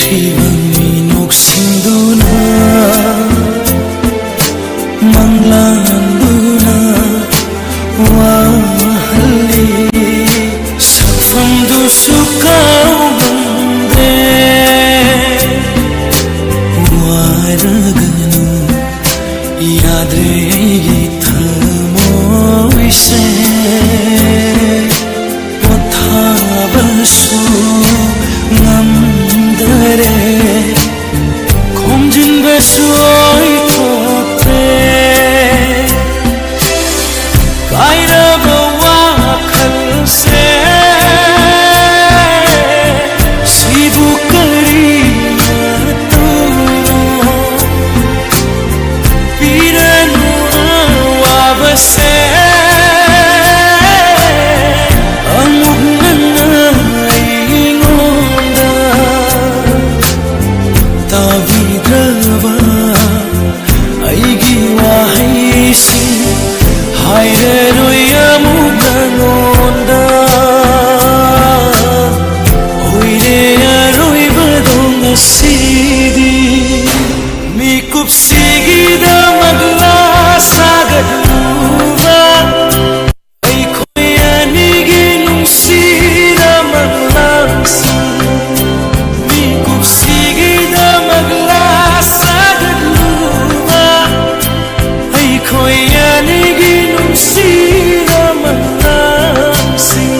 ꯏꯕꯪ ꯃꯤꯅꯣꯛꯁꯤꯡꯗꯨꯅ ꯃꯪꯂꯥꯟꯗꯨꯅ ꯋꯥꯍꯜꯂꯤ꯫ ꯁꯛꯐꯝꯗꯨꯁꯨ ꯀꯥꯎꯉꯝꯗꯦ꯫ ꯋꯥꯔꯒꯅꯨ, ꯌꯥꯗ꯭ꯔꯦ ꯑꯩꯒꯤ ꯊꯃꯣꯏꯁꯦ꯫ ꯄꯣꯊꯥꯕꯁꯨ ꯉꯝꯗꯔꯦ, ꯈꯣꯝꯖꯤꯟꯕꯁꯨ ꯑꯣꯏꯊꯣꯛꯇ꯭ꯔꯦ꯫ ꯀꯥꯏꯔꯕ ꯋꯥꯈꯜꯁꯦ, ꯁꯤꯕꯨ ꯀꯔꯤ ꯃꯇꯧꯅꯣ? ꯄꯤꯔꯅꯨ ꯑꯋꯥꯕꯁꯦ ꯑꯃꯨꯛ ꯍꯟꯅ ꯑꯩꯉꯣꯟꯗ꯫ ꯇꯥꯕꯤꯗ꯭ꯔꯕ ꯑꯩꯒꯤ ꯋꯥꯍꯩꯁꯤꯡ ꯍꯥꯏꯔꯔꯣꯏ ꯑꯃꯨꯛ ꯅꯉꯣꯟꯗ꯫ ꯑꯣꯏꯔꯦ ꯑꯔꯣꯏꯕꯗꯣ ꯉꯁꯤꯗꯤ꯫ ꯃꯤꯀꯨꯞꯁꯤꯒꯤꯗꯃꯛ ꯂꯥ ꯁꯥꯒꯠꯂꯨꯕ ꯑꯩꯈꯣꯏ ꯑꯅꯤꯒꯤ ꯅꯨꯡꯁꯤꯅ ꯃꯪꯂꯥꯟꯁꯤꯡ꯫ ꯃꯤꯀꯨꯞꯁꯤꯒꯤꯗꯃꯛ ꯂꯥ ꯁꯥꯒꯠꯂꯨꯕ ꯑꯩꯈꯣꯏ ꯑꯅꯤꯒꯤ ꯅꯨꯡꯁꯤꯅ ꯃꯪꯂꯥꯟꯁꯤꯡ꯫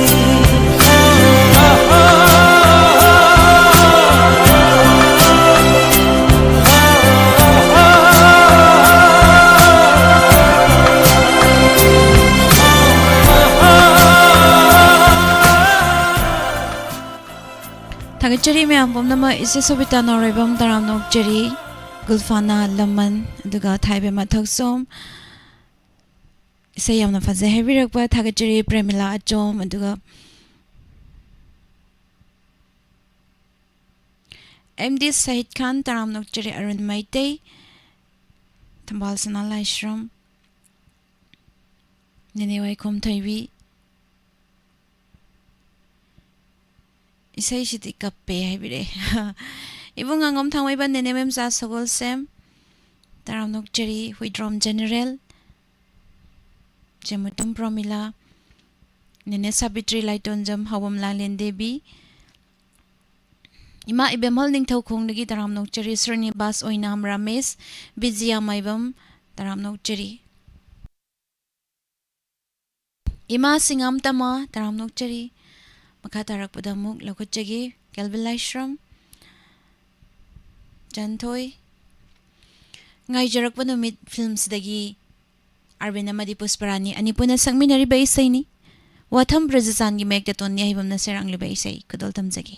ꯊꯥꯒꯠꯆꯔꯤ ꯃꯌꯥꯝ ꯄꯨꯝꯅꯃꯛ꯫ ꯏꯆꯦ ꯁꯣꯕꯤꯇꯥ ꯅꯥꯎꯔꯦꯝꯕꯝ ꯇꯔꯥꯝꯅ ꯑꯣꯛꯆꯔꯤ, ꯒꯨꯜꯐꯥꯅꯥ ꯂꯃꯟ, ꯑꯗꯨꯒ ꯊꯥꯏꯕꯦꯝꯃ ꯊꯛꯆꯣꯝ꯫ ꯏꯁꯩ ꯌꯥꯝꯅ ꯐꯖꯩ ꯍꯥꯏꯕꯤꯔꯛꯄ ꯊꯥꯒꯠꯆꯔꯤ ꯄ꯭ꯔꯦꯃꯤꯂꯥ ꯑꯆꯣꯝ, ꯑꯗꯨꯒ ꯑꯦꯝ ꯗꯤ ꯁꯍꯤꯗ ꯈꯥꯟ ꯇꯔꯥꯝꯅ ꯑꯣꯛꯆꯔꯤ, ꯑꯔꯨꯟ ꯃꯩꯇꯩ, ꯊꯝꯕꯥꯜ ꯁꯅꯥ ꯂꯥꯏꯁ꯭ꯔꯝ, ꯅꯦꯅꯦ ꯋꯥꯏꯈꯣꯝ ꯊꯣꯏꯕꯤ꯫ ꯏꯁꯩꯁꯤꯗꯤ ꯀꯞꯄꯦ ꯍꯥꯏꯕꯤꯔꯛꯑꯦ꯫ ꯏꯕꯨꯡ ꯉꯥꯉꯣꯝ ꯊꯥꯡꯃꯩꯕꯟ, ꯅꯦꯅꯦ ꯃꯦꯝꯆꯥ ꯁꯒꯣꯜꯁꯦꯝ, ꯇꯔꯥꯝ ꯅꯣꯛꯆꯔꯤ꯫ ꯍꯨꯏꯗ꯭ꯔꯣꯝ ꯖꯦꯅꯦꯔꯦꯜ, ꯆꯦꯃꯨꯇꯨꯝ ꯄ꯭ꯔꯣꯃꯤꯂꯥ, ꯅꯦꯅꯦ ꯁꯥꯕꯤꯇ꯭ꯔꯤ ꯂꯥꯏꯇꯣꯟꯖꯝ, ꯍꯥꯎꯕꯝ ꯂꯥꯡꯂꯦꯟ ꯗꯦꯕꯤ, ꯏꯃꯥ ꯏꯕꯦꯝꯍꯜ ꯅꯤꯡꯊꯧꯈꯣꯡꯗꯒꯤ ꯇꯔꯥꯝ ꯅꯣꯛꯆꯔꯤ꯫ ꯁ꯭ꯔꯤꯅꯤꯕꯥꯁ ꯑꯣꯏꯅꯥꯝ, ꯔꯥꯃꯦꯁ, ꯕꯤꯖꯤꯌꯥ ꯃꯥꯏꯕꯝ, ꯇꯔꯥꯝ ꯅꯣꯛꯆꯔꯤ꯫ ꯏꯃꯥ ꯁꯤꯡꯉꯥꯝ ꯇꯃꯥ, ꯇꯔꯥꯝ ꯅꯣꯛꯆꯔꯤ꯫ ꯃꯈꯥ ꯇꯥꯔꯛꯄꯗ ꯑꯃꯨꯛ ꯂꯧꯈꯠꯆꯒꯦ꯫ ꯀꯦꯜꯚꯤꯟ ꯂꯥꯏꯁ꯭ꯔꯝ, ꯆꯟꯊꯣꯏ, ꯉꯥꯏꯖꯔꯛꯄ ꯅꯨꯃꯤꯠ ꯐꯤꯜꯝꯁꯤꯗꯒꯤ ꯑꯔꯕꯤꯟ ꯑꯃꯗꯤ ꯄꯨꯁꯄꯔꯥꯅꯤ ꯑꯅꯤ ꯄꯨꯟꯅ ꯁꯛꯃꯤꯟꯅꯔꯤꯕ ꯏꯁꯩꯅꯤ꯫ ꯋꯥꯊꯝ ꯕ꯭ꯔꯖꯆꯥꯟꯒꯤ ꯃꯌꯦꯛꯇ ꯇꯣꯟ ꯌꯥꯏꯕꯝꯅ ꯁꯩꯔꯥꯡꯂꯤꯕ ꯏꯁꯩ ꯈꯨꯗꯣꯜ ꯇꯝꯖꯒꯦ꯫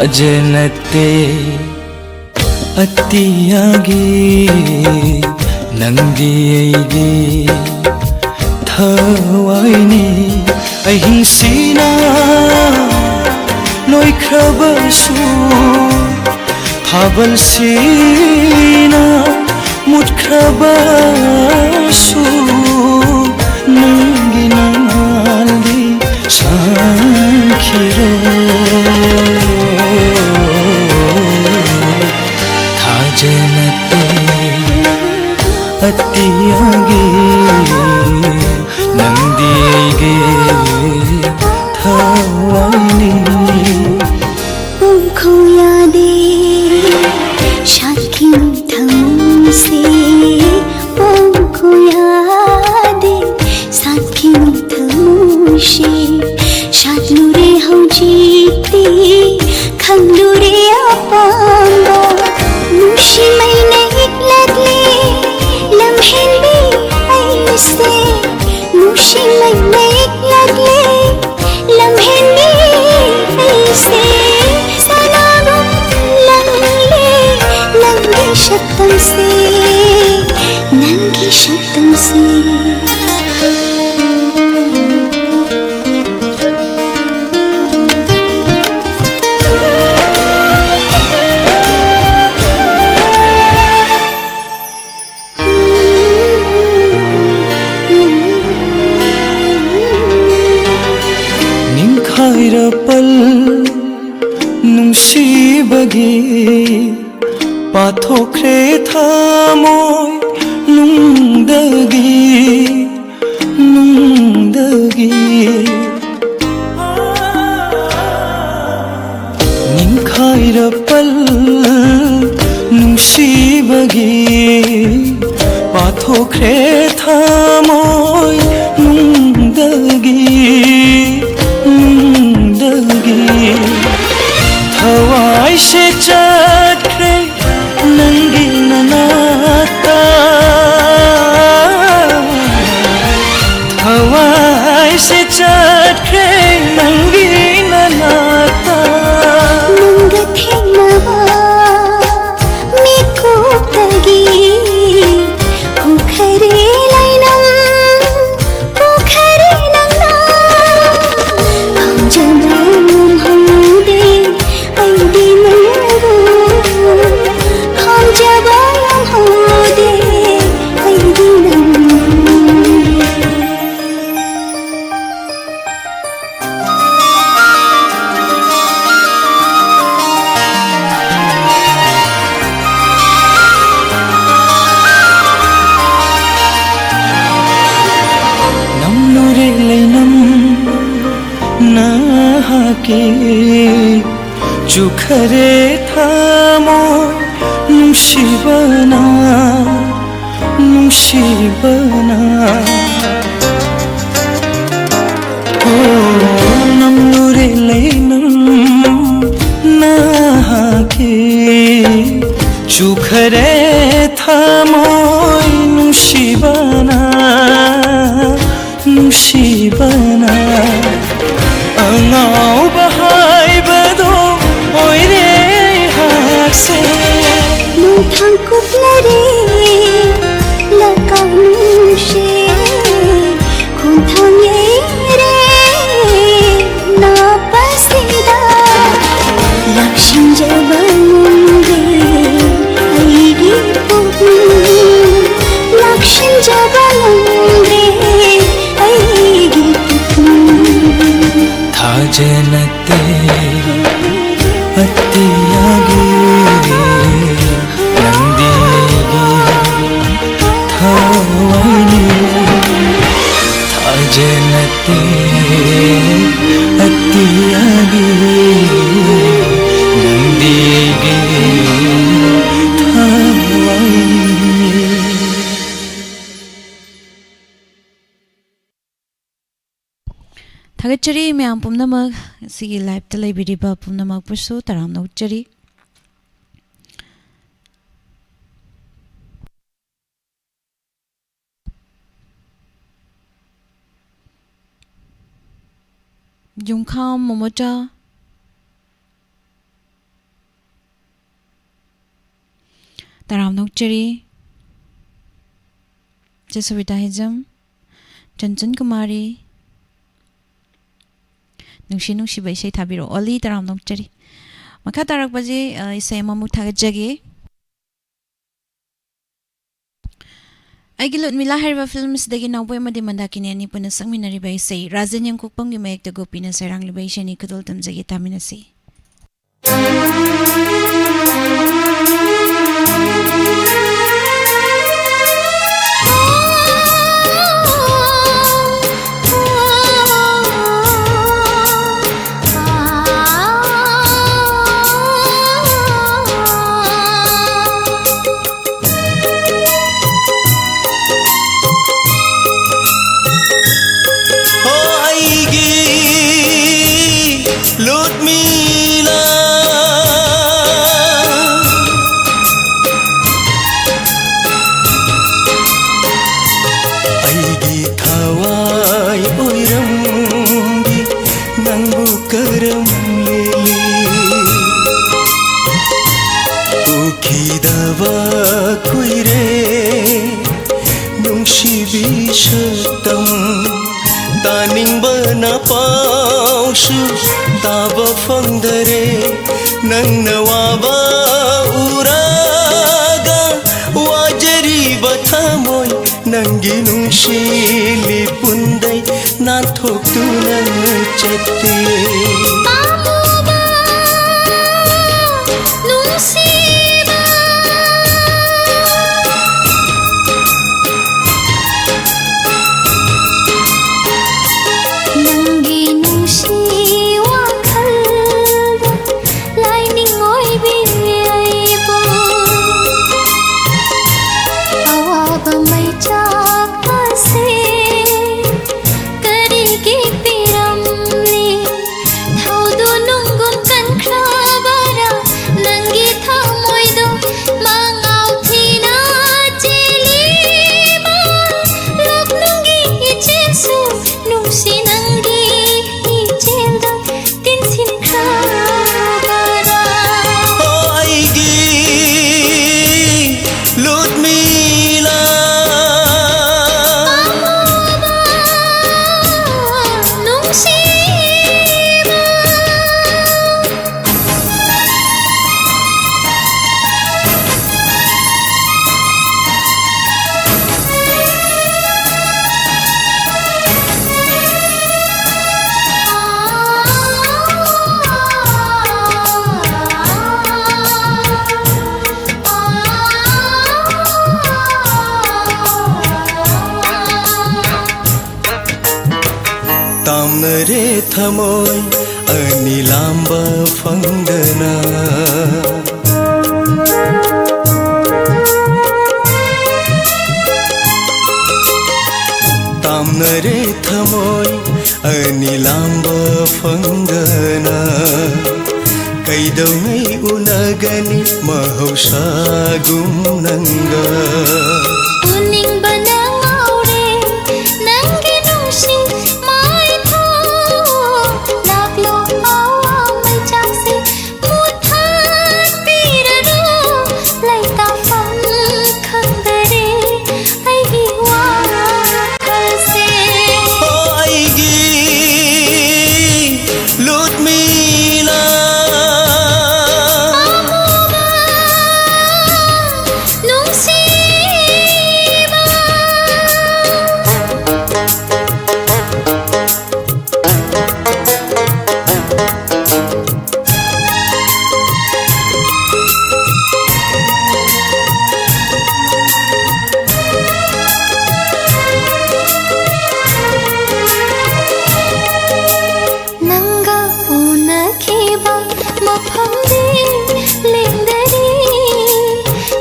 ꯊꯥꯖꯅꯠꯇꯦ ꯑꯇꯤꯌꯥꯒꯤ ꯅꯪꯗꯤ ꯑꯩꯒꯤ ꯊꯋꯥꯏꯅꯤ꯫ ꯑꯍꯤꯡꯁꯤꯅ ꯂꯣꯏꯈ꯭ꯔꯕꯁꯨ, ꯊꯥꯕꯜꯁꯤꯅ ꯃꯨꯠꯈ꯭ꯔꯕꯁꯨ, ꯅꯪꯒꯤ ꯅꯉꯥꯜꯗꯤ ꯁꯪꯈꯤꯔꯣꯏ꯫ ꯊꯥꯖꯅꯠꯇꯦ ꯑꯇꯤꯌꯥꯒꯤ ꯅꯪꯗꯤ ꯑꯩꯒꯤ ꯊꯋꯥꯏꯅꯤ꯫ ꯄꯣꯡꯈꯣ ꯌꯥꯗꯦ ꯁꯥꯠꯈꯤꯅꯨ ꯊꯃꯣꯏꯁꯦ, ꯄꯣꯡꯈꯣ ꯌꯥꯗꯦ ꯁꯥꯠꯈꯤꯅꯨ ꯊꯃꯣꯏꯁꯦ꯫ ꯁꯥꯠꯂꯨꯔꯦ ꯍꯧꯖꯤꯛꯇꯤ ꯈꯪꯂꯨꯔꯦ ꯑꯄꯥꯝꯕ, ꯅꯨꯡꯁꯤꯃꯩꯅ ꯏꯛꯂꯛꯂꯦ ꯂꯝꯍꯦꯟꯕꯤ ꯑꯩꯁꯦ, ꯅꯨꯡꯁꯤꯃꯩꯅ ꯏꯛꯂꯛꯂꯦ ꯂꯝꯍꯦꯟꯕꯤ ꯑꯩꯁꯦ꯫ ꯁꯅꯥꯕꯨꯝ ꯂꯪꯂꯦ ꯏꯔꯄꯜ ꯅꯨꯡꯁꯤꯕꯒꯤ ꯄꯥꯊꯣꯛꯈ꯭ꯔꯦ ꯊꯃꯣꯏ ꯅꯨꯡꯗꯒꯤ, ꯅꯨꯡꯗꯒꯤ꯫ ꯅꯤꯡꯈꯥꯏꯔꯄꯜ ꯅꯨꯡꯁꯤꯕꯒꯤ ꯄꯥꯊꯣꯛꯈ꯭ꯔꯦ ꯊꯃꯣꯏ ꯅꯨꯡꯗꯒꯤ, ꯅꯨꯡꯗꯒꯤ꯫ ꯊꯋꯥꯏꯁꯦ ꯆꯠꯈ꯭ꯔꯦ ꯅꯪꯒꯤ ꯅꯅꯥꯛꯇ, ꯊꯋꯥꯏꯁꯦ ꯆꯠꯈ꯭ꯔꯦ ꯅꯪꯒꯤ ꯅꯅꯥꯛꯇ꯫ ꯅꯪꯒ ꯊꯦꯡꯅꯕ ꯃꯤꯀꯨꯞꯇꯒꯤ ꯎꯈꯔꯦ ꯂꯩꯅꯝ, ꯎꯈꯔꯦ ꯅꯪꯅ꯫ ꯈꯪꯖꯕ ꯉꯝꯍꯧꯗꯦ ꯑꯩꯗꯤ ꯅꯪꯕꯨ, ꯈꯪꯖꯕ ꯉꯝꯍꯧꯗꯦ ꯑꯩꯗꯤ ꯅꯪꯕꯨ꯫ ꯅꯝꯂꯨꯔꯦ ꯂꯩꯅꯝ ꯅꯍꯥꯛꯀꯤ, ꯆꯨꯈꯔꯦ ꯊꯃꯣꯏ ꯅꯨꯡꯁꯤꯕꯅ, ꯅꯨꯡꯁꯤꯕꯅ꯫ ꯑꯣ, ꯅꯝꯂꯨꯔꯦ ꯂꯩꯅꯝ ꯅꯍꯥꯛꯀꯤ, ꯆꯨꯈꯔꯦ ꯊꯃꯣꯏ ꯅꯨꯡꯁꯤꯕꯅ, ꯅꯨꯡꯁꯤꯕꯅ꯫ ꯑꯉꯥꯎꯕ ꯍꯥꯏꯕꯗꯣ ꯑꯣꯏꯔꯦ ꯑꯩꯍꯥꯛꯁꯦ꯫ ꯅꯨꯡꯊꯪ ꯀꯨꯞꯂꯔꯦ ꯂꯀꯥꯎ ꯅꯨꯡꯁꯦ, ꯈꯣꯡꯊꯥꯡ ꯌꯩꯔꯦ ꯅꯥꯄꯁꯤꯗ꯫ ꯂꯥꯛꯁꯤꯟꯖꯕ ꯉꯝꯗꯦ ꯑꯩꯒꯤ ꯄꯨꯛꯅꯤꯡ, ꯂꯥꯛꯁꯤꯟꯖꯕ ꯉꯝꯗꯦ ꯑꯩꯒꯤ ꯄꯨꯛꯅꯤꯡ꯫ ꯊꯥꯖ ꯅꯠꯇꯦ ꯑꯇꯤꯌꯥꯒꯤ ꯂꯝꯕꯤꯒꯤ ꯊꯋꯥꯏꯅꯤ꯫ ꯊꯥꯖ ꯅꯠꯇꯦ ꯑꯇꯤꯌꯥꯒꯤ ꯂꯝꯕꯤꯒꯤ ꯊꯋꯥꯏꯅꯤ꯫ ꯊꯥꯒꯠꯆꯔꯤ ꯃꯌꯥꯝ ꯄꯨꯝꯅꯃꯛ, ꯁꯤꯒꯤ live-ꯇ ꯂꯩꯕꯤꯔꯤꯕ ꯄꯨꯝꯅꯃꯛꯄꯨꯁꯨ ꯇꯔꯥꯝꯅ ꯑꯣꯛꯆꯔꯤ꯫ ꯌꯨꯝꯈꯥꯝ ꯃꯣꯃꯣꯆꯥ, ꯇꯔꯥꯝꯅ ꯑꯣꯛꯆꯔꯤ꯫ ꯆꯦ ꯁꯕꯤꯇꯥ ꯍꯤꯖꯝ, ꯆꯟꯆꯟ ꯀꯨꯃꯥꯔꯤ, ꯅꯨꯡꯁꯤ ꯅꯨꯡꯁꯤꯕ ꯏꯁꯩ ꯊꯥꯕꯤꯔꯛꯑꯣ꯫ ꯑꯣꯂꯤ, ꯇꯔꯥꯝꯅ ꯑꯣꯛꯆꯔꯤ꯫ ꯃꯈꯥ ꯇꯥꯔꯛꯄꯁꯤ, ꯑ, ꯏꯁꯩ ꯑꯃꯃꯨꯛ ꯊꯥꯒꯠꯆꯒꯦ꯫ ꯑꯩꯒꯤ ꯂꯨꯠꯃꯤꯂꯥ ꯍꯥꯏꯔꯤꯕ film ꯑꯁꯤꯗꯒꯤ ꯅꯥꯎꯕꯣꯏ ꯑꯃꯗꯤ ꯃꯟꯗꯥꯀꯤꯅꯤ ꯑꯅꯤ ꯄꯨꯟꯅ ꯁꯛꯃꯤꯟꯅꯔꯤꯕ ꯏꯁꯩ ꯔꯥꯖꯦꯟ ꯌꯦꯡꯀꯣꯛꯄꯝꯒꯤ ꯃꯌꯦꯛꯇ ꯒꯣꯄꯤꯅ ꯁꯩꯔꯥꯡꯂꯤꯕ ꯏꯁꯩꯅꯤ꯫ ꯈꯨꯗꯣꯜ ꯇꯝꯖꯒꯦ, ꯇꯥꯃꯤꯟꯅꯁꯤ꯫ ꯍꯣ ꯑꯩꯒꯤ ꯂꯨꯠꯃꯤꯂꯥ, ꯑꯩꯒꯤ ꯊꯋꯥꯏ ꯑꯣꯏꯔꯝꯕꯤ ꯅꯪꯕꯨ ꯀꯔꯝ ꯂꯦꯜꯂꯤ? ꯎꯈꯤꯗꯕ ꯀꯨꯏꯔꯦ ꯅꯨꯡꯁꯤꯕꯤ ꯁꯛꯇꯝ, ꯇꯥꯅꯤꯡꯕꯅ ꯄꯥꯎꯁꯨ ꯇꯥꯕ ꯐꯪꯗꯔꯦ꯫ ꯅꯪꯅ ꯋꯥꯕ ꯎꯔꯒ ꯋꯥꯖꯔꯤꯕ ꯊꯃꯣꯏ, ꯅꯪꯒꯤ ꯅꯨꯡꯁꯤ ꯂꯤꯄꯨꯟꯗꯩ ꯅꯥꯟꯊꯣꯛꯇꯨꯅ ꯆꯠꯇꯦ꯫ ꯄꯥꯝꯃꯨꯕ ꯅꯨꯡꯁꯤꯕ꯫ ꯅꯪꯒꯤ ꯅꯨꯡꯁꯤ ꯋꯥꯈꯜꯗ ꯂꯥꯏꯅꯤꯡ ꯑꯣꯏꯕꯤ ꯑꯩꯕꯨ꯫ ꯑꯋꯥꯕ ꯃꯩꯆꯥꯛ ꯑꯁꯤ ꯀꯔꯤꯒꯤ ꯄꯤꯔꯝꯂꯤ? ꯊꯧꯗꯨ ꯅꯨꯡꯒꯨꯝ ꯀꯟꯈ꯭ꯔꯕꯔꯥ ꯅꯪꯒꯤ ꯊꯃꯣꯏꯗꯣ? ꯃꯉꯥꯎ ꯊꯤꯅ ꯆꯦꯜꯂꯤꯕ ꯂꯣꯛꯅꯨꯡꯒꯤ ꯏꯆꯦꯜꯁꯨ ꯅꯨꯡꯁꯤ ꯅꯪꯒꯤ ꯏꯆꯦꯜꯗ ꯇꯤꯟꯁꯤꯟꯈ꯭ꯔꯕꯔꯥ? ꯑꯣ ꯑꯩꯒꯤ ꯂꯨꯠꯃꯤꯂꯥ꯫ ꯄꯥꯝꯃꯨꯕ ꯅꯨꯡꯁꯤꯕ꯫ ꯇꯥꯝꯅꯔꯦ ꯊꯃꯣꯏ ꯑꯅꯤ ꯂꯥꯝꯕ ꯐꯪꯗꯅ꯫ ꯇꯥꯝꯅꯔꯦ ꯊꯃꯣꯏ ꯑꯅꯤ ꯂꯥꯝꯕ ꯐꯪꯗꯅ꯫ ꯀꯩꯗꯧꯉꯩ ꯎꯅꯒꯅꯤ ꯃꯍꯧꯁꯥꯒꯨꯝ ꯅꯪꯒ? ꯎꯅꯤꯡꯕꯅ ꯉꯥꯎꯔꯦ ꯅꯪꯒꯤ ꯅꯨꯡꯁꯤ ꯃꯥꯏꯊꯣꯡ꯫ ꯂꯥꯛꯂꯣ ꯍꯋꯥ ꯃꯩꯆꯥꯛꯁꯦ ꯃꯨꯊꯠꯄꯤꯔꯔꯣ꯫ ꯂꯩꯇꯥꯐꯝ ꯈꯪꯗꯔꯦ ꯑꯩꯒꯤ ꯋꯥꯈꯜꯁꯦ꯫ ꯑꯣ ꯑꯩꯒꯤ ꯂꯨꯠꯃꯤꯂꯥ꯫ ꯄꯥꯝꯃꯨꯕ ꯅꯨꯡꯁꯤꯕ꯫ ꯐꯝꯗꯤ ꯂꯦꯡꯗꯔꯤ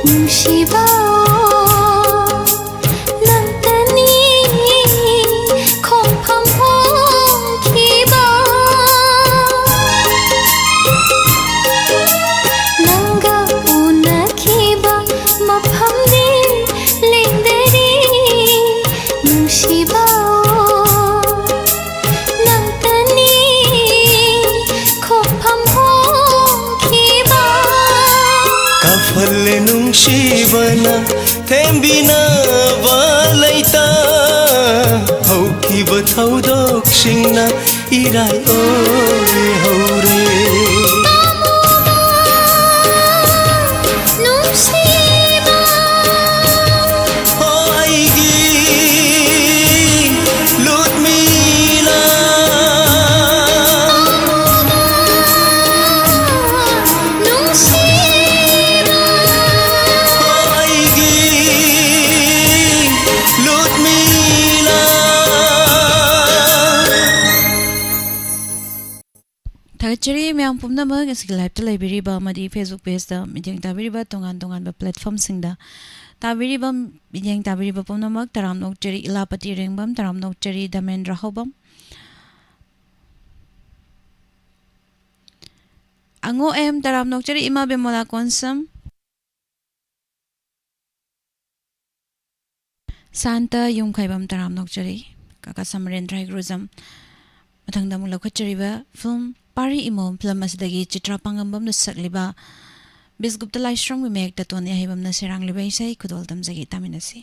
ꯅꯨꯡꯁꯤꯕ, ꯅꯪꯇꯅꯤ ꯈꯣꯡꯐꯝ ꯍꯣꯡꯈꯤꯕ꯫ ꯅꯪꯒ ꯎꯅꯈꯤꯕ ꯃꯐꯝꯗꯤ ꯂꯦꯡꯗꯔꯤ ꯅꯨꯡꯁꯤꯕ꯫ ꯅꯪꯇꯅꯤ ꯈꯣꯡꯐꯝ ꯍꯣꯡꯈꯤꯕ꯫ ꯀꯥꯐꯜꯂꯦ ꯅꯨꯡꯁꯤꯕꯅ ꯊꯦꯝꯕꯤꯅꯕ ꯂꯩꯇ꯫ ꯍꯧꯈꯤꯕ ꯊꯧꯗꯣꯛꯁꯤꯡꯅ ꯏꯔꯥꯏ ꯑꯣꯏꯍꯧꯔꯦ꯫ ꯅꯨꯡꯁꯤꯕ꯫ ꯍꯣ ꯑꯩꯒꯤ ꯂꯨꯠꯃꯤꯅ꯫ ꯅꯨꯡꯁꯤꯕ꯫ ꯍꯣ ꯑꯩꯒꯤ ꯂꯨꯠꯃꯤꯅ꯫ ꯊꯥꯒꯠꯆꯔꯤ ꯃꯌꯥꯝ ꯄꯨꯝꯅꯃꯛ ꯑꯁꯤꯒꯤ live ꯇ ꯂꯩꯕꯤꯔꯤꯕ ꯑꯃꯗꯤ Facebook page ꯇ ꯃꯤꯠꯌꯦꯡ ꯇꯥꯕꯤꯔꯤꯕ ꯇꯣꯉꯥꯟ ꯇꯣꯉꯥꯟꯕ platform ꯁꯤꯡꯗ ꯇꯥꯕꯤꯔꯤꯕ, ꯃꯤꯠꯌꯦꯡ ꯇꯥꯕꯤꯔꯤꯕ ꯄꯨꯝꯅꯃꯛ ꯇꯔꯥꯝꯅ ꯑꯣꯛꯆꯔꯤ꯫ ꯏꯂꯥꯄꯇꯤ ꯔꯦꯡꯕꯝ ꯇꯔꯥꯝꯅ ꯑꯣꯛꯆꯔꯤ, ꯗꯃꯦꯟꯗ꯭ꯔ ꯍꯧꯕꯝ, ꯑꯉꯣ ꯑꯦꯝ ꯇꯔꯥꯝꯅ ꯑꯣꯛꯆꯔꯤ, ꯏꯃꯥ ꯕꯦꯃꯣꯂꯥ ꯀꯣꯟꯁꯝ, ꯁꯥꯟꯇ ꯌꯨꯝꯈꯥꯏꯕꯝ ꯇꯔꯥꯝꯅ ꯑꯣꯛꯆꯔꯤ, ꯀꯀꯥ ꯁꯃꯔꯦꯟꯗ꯭ꯔ ꯍꯩꯒ꯭ꯔꯨꯖꯝ꯫ ꯃꯊꯪꯗ ꯑꯃꯨꯛ ꯂꯧꯈꯠꯆꯔꯤꯕ film ꯄꯥꯔꯤ ꯏꯃꯣꯝ film ꯑꯁꯤꯗꯒꯤ ꯆꯤꯇ꯭ꯔꯥ ꯄꯥꯡꯉꯝꯕꯝꯅ ꯁꯛꯂꯤꯕ ꯕꯤꯁꯒꯨꯞꯇ ꯂꯥꯏꯁ꯭ꯔꯝꯒꯤ ꯃꯌꯦꯛꯇ ꯇꯣꯅꯤ ꯑꯍꯩꯕꯝꯅ ꯁꯩꯔꯥꯡꯂꯤꯕ ꯏꯁꯩ ꯈꯨꯗꯣꯜ ꯇꯝꯖꯒꯦ, ꯇꯥꯃꯤꯟꯅꯁꯤ꯫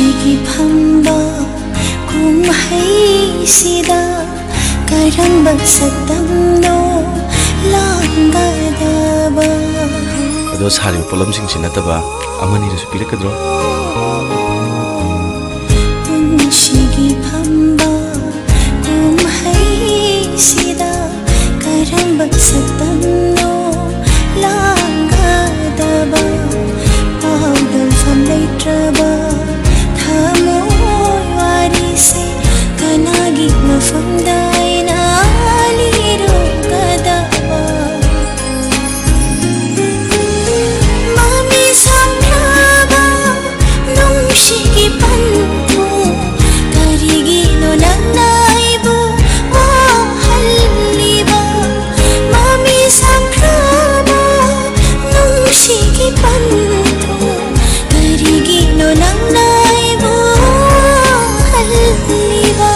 ꯑꯩꯒꯤ ꯐꯝꯕ ꯀꯨꯝꯍꯩꯁꯤꯗ ꯀꯔꯝꯕ ꯁꯛꯇꯝꯅꯣ ꯂꯥꯡꯒꯗꯕ? ꯑꯗꯣ ꯁꯥꯔꯤꯕ ꯄꯣꯠꯂꯝꯁꯤꯡꯁꯤ ꯅꯠꯇꯕ ꯑꯃꯅꯤꯗꯁꯨ ꯄꯤꯔꯛꯀꯗ꯭ꯔꯣ? ꯄꯨꯟꯁꯤꯒꯤ ꯐꯝꯕ ꯀꯨꯝꯍꯩꯁꯤꯗ ꯀꯔꯝꯕ ꯁꯛꯇꯝꯅꯣ ꯂꯥꯡꯒꯗꯕ? ꯄꯥꯎꯗꯝꯐꯝ ꯂꯩꯇ꯭ꯔꯕ ꯊꯃꯣꯏ ꯋꯥꯔꯤꯁꯦ ꯀꯅꯥꯒꯤ ꯃꯐꯝꯗ ꯑꯩꯅ ꯂꯤꯔꯨꯒꯗꯕ? ꯃꯃꯤ ꯁꯥꯝꯂꯕ ꯅꯨꯡꯁꯤꯒꯤ ꯄꯟꯊꯨꯡ, ꯀꯔꯤꯒꯤꯅꯣ ꯅꯪꯅ ꯑꯩꯕꯨ ꯋꯥꯍꯜꯂꯤꯕ? ꯃꯃꯤ ꯁꯥꯝꯂꯕ ꯅꯨꯡꯁꯤꯒꯤ ꯄꯟꯊꯨꯡ, ꯀꯔꯤꯒꯤꯅꯣ ꯅꯪꯅ ꯑꯩꯕꯨ ꯋꯥꯍꯜꯂꯤꯕ?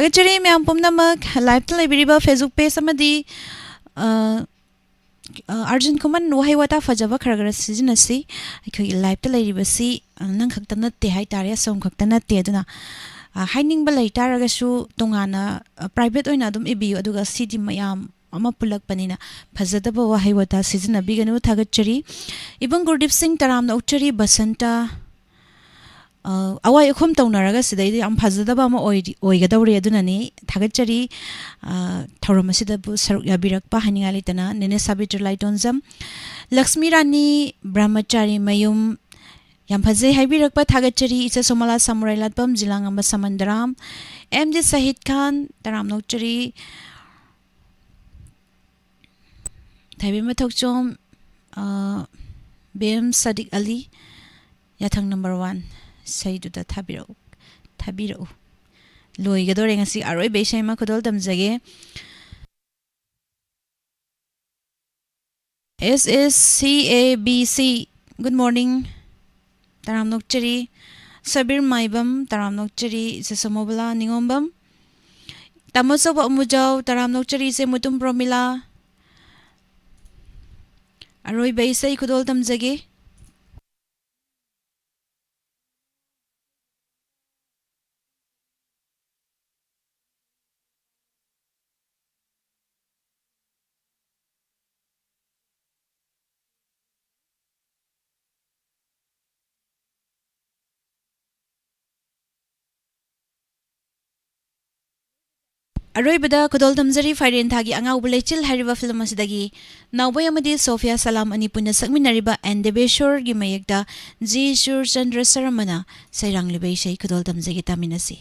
ꯊꯥꯒꯠꯆꯔꯤ ꯃꯌꯥꯝ ꯄꯨꯝꯅꯃꯛ꯫ Live-ꯇ ꯂꯩꯕꯤꯔꯤꯕ Facebook page ꯑꯃꯗꯤ, ꯑ, ꯑ, ꯑꯥꯔꯖꯨꯟ ꯈꯨꯃꯟ ꯋꯥꯍꯩ ꯋꯥꯇꯥ ꯐꯖꯕ ꯈꯔ ꯈꯔ ꯁꯤꯖꯤꯟꯅꯁꯤ꯫ ꯑꯩꯈꯣꯏꯒꯤ live-ꯇ ꯂꯩꯔꯤꯕꯁꯤ, ꯑ, ꯅꯪ ꯈꯛꯇ ꯅꯠꯇꯦ ꯍꯥꯏꯇꯥꯔꯦ, ꯑꯁꯣꯝ ꯈꯛꯇ ꯅꯠꯇꯦ꯫ ꯑꯗꯨꯅ, ꯑ, ꯍꯥꯏꯅꯤꯡꯕ ꯂꯩ ꯇꯥꯔꯒꯁꯨ ꯇꯣꯉꯥꯟꯅ, ꯑ, private ꯑꯣꯏꯅ ꯑꯗꯨꯝ ꯏꯕꯤꯌꯨ꯫ ꯑꯗꯨꯒ ꯁꯤꯗꯤ ꯃꯌꯥꯝ ꯑꯃ ꯄꯨꯜꯂꯛꯄꯅꯤꯅ ꯐꯖꯗꯕ ꯋꯥꯍꯩ ꯋꯥꯇꯥ ꯁꯤꯖꯤꯟꯅꯕꯤꯒꯅꯨ꯫ ꯊꯥꯒꯠꯆꯔꯤ꯫ ꯏꯕꯨꯡ ꯒꯨꯔꯗꯤꯞ ꯁꯤꯡ, ꯇꯔꯥꯝꯅ ꯑꯣꯛꯆꯔꯤ꯫ ꯕꯁꯟꯇ, ꯑ, ꯑꯋꯥꯏ ꯑꯈꯨꯝ ꯇꯧꯅꯔꯒ ꯁꯤꯗꯩꯗꯤ ꯌꯥꯝ ꯐꯖꯗꯕ ꯑꯃ ꯑꯣꯏꯔꯤ-, ꯑꯣꯏꯒꯗꯧꯔꯦ꯫ ꯑꯗꯨꯅꯅꯤ ꯊꯥꯒꯠꯆꯔꯤ, ꯑ, ꯊꯧꯔꯝ ꯑꯁꯤꯗꯕꯨ ꯁꯔꯨꯛ ꯌꯥꯕꯤꯔꯛꯄ꯫ ꯍꯥꯏꯅꯤꯡꯉꯥꯏ ꯂꯩꯇꯅ ꯅꯦꯅꯦ ꯁꯥꯕꯤꯇ꯭ꯔꯤ ꯂꯥꯏꯇꯣꯟꯖꯝ, ꯂꯛꯁꯃꯤ ꯔꯥꯅꯤ ꯕ꯭ꯔꯍꯃꯆꯥꯔꯤ ꯃꯌꯨꯝ, ꯌꯥꯝ ꯐꯖꯩ ꯍꯥꯏꯕꯤꯔꯛꯄ ꯊꯥꯒꯠꯆꯔꯤ꯫ ꯏꯆꯦ ꯁꯣꯃꯣꯂꯥ ꯁꯥꯃꯨꯔꯥꯏ ꯂꯥꯠꯄꯝ, ꯖꯤꯂꯥꯉꯝꯕ ꯁꯃꯟꯗꯔꯥꯝ, ꯑꯦꯝ ꯖꯤ ꯁꯍꯤꯗ ꯈꯥꯟ, ꯇꯔꯥꯝꯅ ꯑꯣꯛꯆꯔꯤ꯫ ꯊꯥꯏꯕꯦꯝꯃ ꯊꯣꯛꯆꯣꯝ, ꯑ, ꯕꯦꯝ ꯁꯥꯗꯤꯛ ꯑꯂꯤ, ꯌꯥꯊꯪ number one, ꯏꯁꯩꯗꯨꯗ ꯊꯥꯕꯤꯔꯛꯎ, ꯊꯥꯕꯤꯔꯛꯎ꯫ ꯂꯣꯏꯒꯗꯧꯔꯦ ꯉꯁꯤ ꯑꯔꯣꯏꯕ ꯏꯁꯩ ꯑꯃ ꯈꯨꯗꯣꯜ ꯇꯝꯖꯒꯦ꯫ S S C A B C, good morning. ꯇꯔꯥꯝꯅ ꯑꯣꯛꯆꯔꯤ꯫ ꯁꯕꯤꯔ ꯃꯥꯏꯕꯝ, ꯇꯔꯥꯝꯅ ꯑꯣꯛꯆꯔꯤ꯫ ꯏꯆꯦ ꯁꯣꯃꯣꯕꯂꯥ ꯅꯤꯉꯣꯝꯕꯝ, ꯇꯥꯃꯣ ꯆꯧꯕ ꯑꯃꯨꯖꯥꯎ, ꯇꯔꯥꯝꯅ ꯑꯣꯛꯆꯔꯤ꯫ ꯏꯆꯦ ꯃꯨꯇꯨꯝ ꯄ꯭ꯔꯣꯃꯤꯂꯥ, ꯑꯔꯣꯏꯕ ꯏꯁꯩ ꯈꯨꯗꯣꯜ ꯇꯝꯖꯒꯦ꯫ ꯑꯔꯣꯏꯕꯗ ꯈꯨꯗꯣꯜ ꯇꯝꯖꯔꯤ ꯐꯥꯏꯔꯦꯟ ꯊꯥꯒꯤ ꯑꯉꯥꯎꯕ ꯂꯩꯆꯤꯜ ꯍꯥꯏꯔꯤꯕ film ꯑꯁꯤꯗꯒꯤ ꯅꯥꯎꯕꯣꯏ ꯑꯃꯗꯤ ꯁꯣꯐꯤꯌꯥ ꯁꯂꯥꯝ ꯑꯅꯤ ꯄꯨꯟꯅ ꯁꯛꯃꯤꯟꯅꯔꯤꯕ ꯑꯦꯟ ꯗꯦꯕꯦꯁꯣꯔꯒꯤ ꯃꯌꯦꯛꯇ ꯖꯤ ꯁꯨꯔꯆꯟꯗ꯭ꯔ ꯁꯔꯃꯅ ꯁꯩꯔꯥꯡꯂꯤꯕ ꯏꯁꯩ ꯈꯨꯗꯣꯜ ꯇꯝꯖꯒꯦ, ꯇꯥꯃꯤꯟꯅꯁꯤ꯫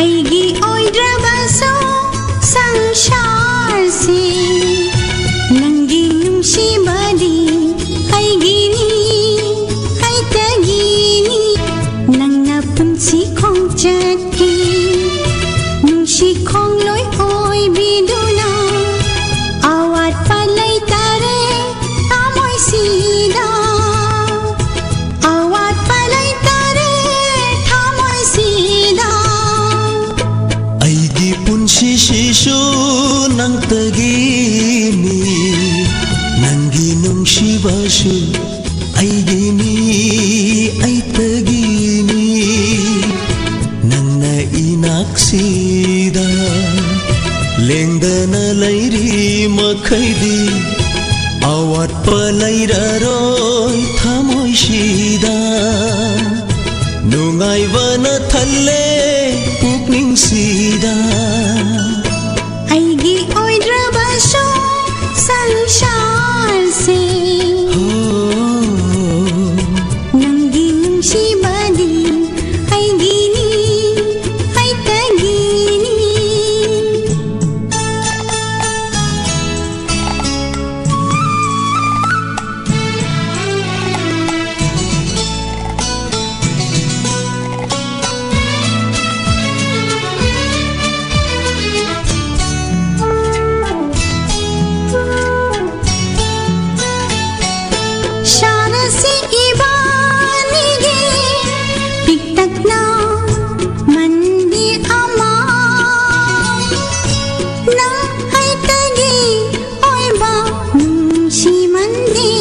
ꯑꯩꯒꯤ ꯑꯣꯏꯗ꯭ꯔꯕꯁꯨ ꯁꯪꯁꯥꯔ ꯇꯒꯤꯅꯤ꯫ ꯅꯪꯒꯤ ꯅꯨꯡꯁꯤꯕꯁꯨ ꯑꯩꯒꯤꯅꯤ, ꯑꯩꯇꯒꯤꯅꯤ꯫ ꯅꯪꯅ ꯏꯅꯥꯛꯁꯤꯗ ꯂꯦꯡꯗꯅ ꯂꯩꯔꯤ ꯃꯈꯩꯗꯤ ꯑꯋꯥꯠꯄ ꯂꯩꯔꯔꯣꯏ ꯊꯃꯣꯏꯁꯤꯗ꯫ ꯅꯨꯡꯉꯥꯏꯕꯅ ꯊꯜꯂꯦ ꯄꯨꯛꯅꯤꯡꯁꯤꯗ꯫ ꯑꯩꯒꯤ ꯑꯣꯏꯗ꯭ꯔꯕꯁꯨ ꯁꯪꯁꯥꯔꯁꯦ꯫ ꯍꯣ꯫ ꯅꯪꯒꯤ ꯅꯨꯡꯁꯤꯕꯗꯤ ꯑꯩꯒꯤꯅꯤ, ꯑꯩꯇꯒꯤꯅꯤ꯫ ꯁꯥꯔꯁꯤ ꯏꯕꯥꯅꯤꯒꯤ ꯄꯤꯛꯇꯛꯅ ꯃꯟꯗꯤꯔ ꯑꯃ, ꯅꯪ ꯑꯩꯇꯒꯤ ꯑꯣꯏꯕ ꯅꯨꯡꯁꯤ ꯃꯟꯗꯤꯔ꯫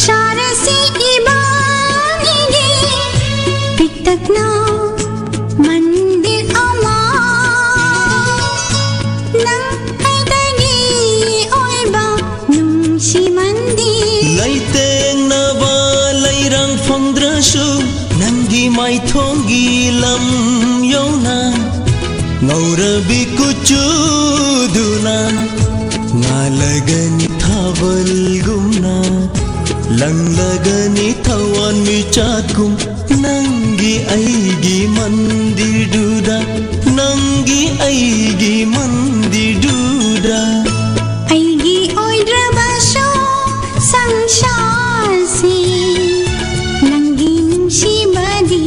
ꯁꯥꯔꯁꯤ ꯏꯕꯥꯅꯤꯒꯤ ꯄꯤꯛꯇꯛꯅ ꯃꯟꯗꯤꯔ ꯑꯃ, ꯅꯪ ꯑꯩꯇꯒꯤ ꯑꯣꯏꯕ ꯅꯨꯡꯁꯤ ꯃꯟꯗꯤꯔ꯫ ꯂꯩꯇꯦꯡꯅꯕ ꯂꯩꯔꯥꯡ ꯐꯪꯗ꯭ꯔꯁꯨ ꯅꯪꯒꯤ ꯃꯥꯏꯊꯣꯡꯒꯤ ꯂꯝ ꯌꯧꯅ ꯉꯧꯔꯕꯤ ꯀꯨꯆꯨꯗꯨꯅ ꯉꯥꯜꯂꯒꯅꯤ ꯊꯥꯕꯜꯒꯨꯝꯅ, ꯂꯪꯂꯒꯅꯤ ꯊꯋꯥꯟ ꯃꯤꯆꯥꯛꯀꯨꯝ꯫ ꯅꯪꯒꯤ ꯑꯩꯒꯤ ꯃꯟꯗꯤꯔꯗꯨꯗ, ꯅꯪꯒꯤ ꯑꯩꯒꯤ ꯃꯟꯗꯤꯔꯗꯨꯗ꯫ ꯑꯩꯒꯤ ꯑꯣꯏꯗ꯭ꯔꯕꯁꯨ ꯁꯪꯁꯥꯔꯁꯤ, ꯅꯪꯒꯤ ꯅꯨꯡꯁꯤꯕꯗꯤ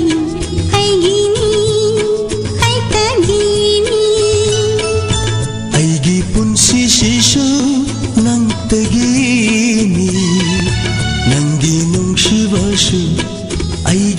ꯑꯩꯒꯤꯅꯤ, ꯑꯩꯇꯒꯤꯅꯤ꯫ ꯑꯩꯒꯤ ꯄꯨꯟꯁꯤꯁꯤꯁꯨ ꯅꯪꯇꯒꯤꯅꯤ, ꯅꯪꯒꯤ ꯅꯨꯡꯁꯤꯕꯁꯨ ꯑꯩ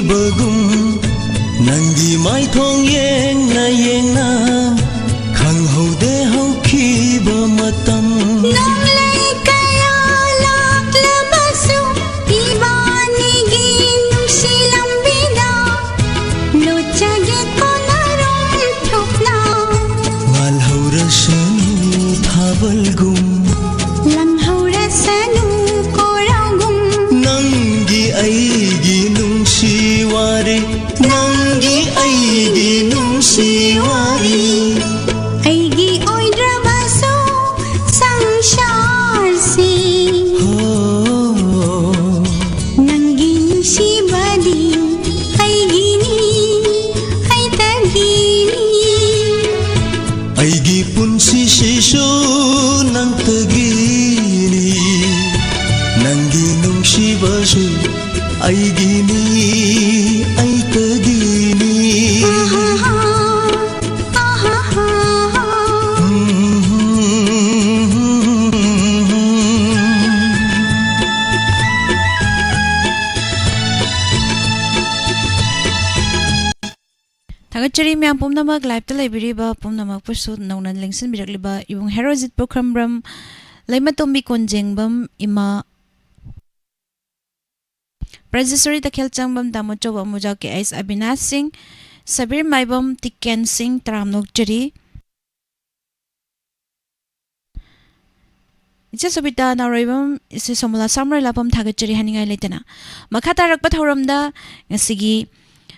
ꯕꯒꯨꯝ ꯅꯪꯒꯤ ꯃꯥꯏꯊꯣꯡ ꯌꯦꯡꯅ ꯌꯦꯡꯅ ꯈꯪꯍꯧꯗꯦ ꯍꯧꯈꯤꯕ ꯃꯇꯝ꯫ ꯅꯣꯡꯂꯩ ꯀꯌꯥ ꯂꯥꯛꯂꯕꯁꯨ ꯏꯕꯥꯅꯤꯒꯤ ꯅꯨꯡꯁꯤ ꯂꯝꯕꯤꯗ ꯂꯣꯠꯆꯒꯦ ꯀꯣꯟꯅꯔꯣꯝ ꯊꯣꯛꯅ꯫ ꯉꯥꯜꯍꯧꯔꯁꯅꯨ ꯊꯥꯕꯜꯒꯨꯝ ꯂꯪꯍꯧꯔꯁꯅꯨ ꯀꯣꯔꯧꯒꯨꯝ꯫ ꯅꯪꯒꯤ ꯑꯩꯒꯤ ꯅꯨꯡꯁꯤ ꯋꯥꯔꯤ, ꯅꯪꯒꯤ ꯑꯩꯒꯤ ꯅꯨꯡꯁꯤ ꯋꯥꯔꯤ꯫ ꯑꯩꯒꯤ ꯑꯣꯏꯗ꯭ꯔꯕꯁꯨ ꯁꯪꯁꯥꯔꯁꯤ꯫ ꯍꯣ꯫ ꯅꯪꯒꯤ ꯅꯨꯡꯁꯤꯕꯗꯤ ꯑꯩꯒꯤꯅꯤ, ꯑꯩꯇꯒꯤꯅꯤ꯫ ꯑꯩꯒꯤ ꯄꯨꯟꯁꯤꯁꯤꯁꯨ ꯅꯪꯇꯒꯤꯅꯤ꯫ ꯅꯪꯒꯤ ꯅꯨꯡꯁꯤꯕꯁꯨ ꯑꯩꯒꯤꯅꯤ, ꯑꯩꯇꯒꯤꯅꯤ꯫ ꯊꯥꯒꯠꯆꯔꯤ ꯃꯌꯥꯝ ꯄꯨꯝꯅꯃꯛ, live-ꯇ ꯂꯩꯕꯤꯔꯤꯕ ꯄꯨꯝꯅꯃꯛꯄꯨꯁꯨ ꯅꯧꯅ ꯂꯦꯡꯁꯤꯟꯕꯤꯔꯛꯂꯤꯕ ꯏꯕꯨꯡ ꯍꯦꯔꯣꯖꯤꯠ ꯄꯨꯈ꯭ꯔꯝꯕ꯭ꯔꯝ, ꯂꯩꯃꯇꯣꯝꯕꯤ ꯀꯣꯟꯖꯦꯡꯕꯝ, ꯏꯃꯥ ꯕ꯭ꯔꯖꯦꯁꯣꯔꯤ ꯇꯈꯦꯜꯆꯪꯕꯝ, ꯇꯥꯃꯣꯆꯧꯕ ꯑꯃꯨꯖꯥꯎ ꯀꯦ ꯑꯩꯁ ꯑꯕꯤꯅꯥꯁ ꯁꯤꯡ, ꯁꯕꯤꯔ ꯃꯥꯏꯕꯝ ꯇꯤꯀꯦꯟ ꯁꯤꯡ, ꯇꯔꯥꯝꯅ ꯑꯣꯛꯆꯔꯤ꯫ ꯏꯆꯦ ꯁꯣꯕꯤꯇꯥ ꯅꯥꯎꯔꯩꯕꯝ, ꯏꯆꯦ ꯁꯣꯃꯣꯂꯥ ꯁꯥꯃꯔꯣꯏ ꯂꯥꯛꯄꯝ ꯊꯥꯒꯠꯆꯔꯤ ꯍꯥꯏꯅꯤꯡꯉꯥꯏ ꯂꯩꯇꯅ꯫ ꯃꯈꯥ ꯇꯥꯔꯛꯄ ꯊꯧꯔꯝꯗ ꯉꯁꯤꯒꯤ,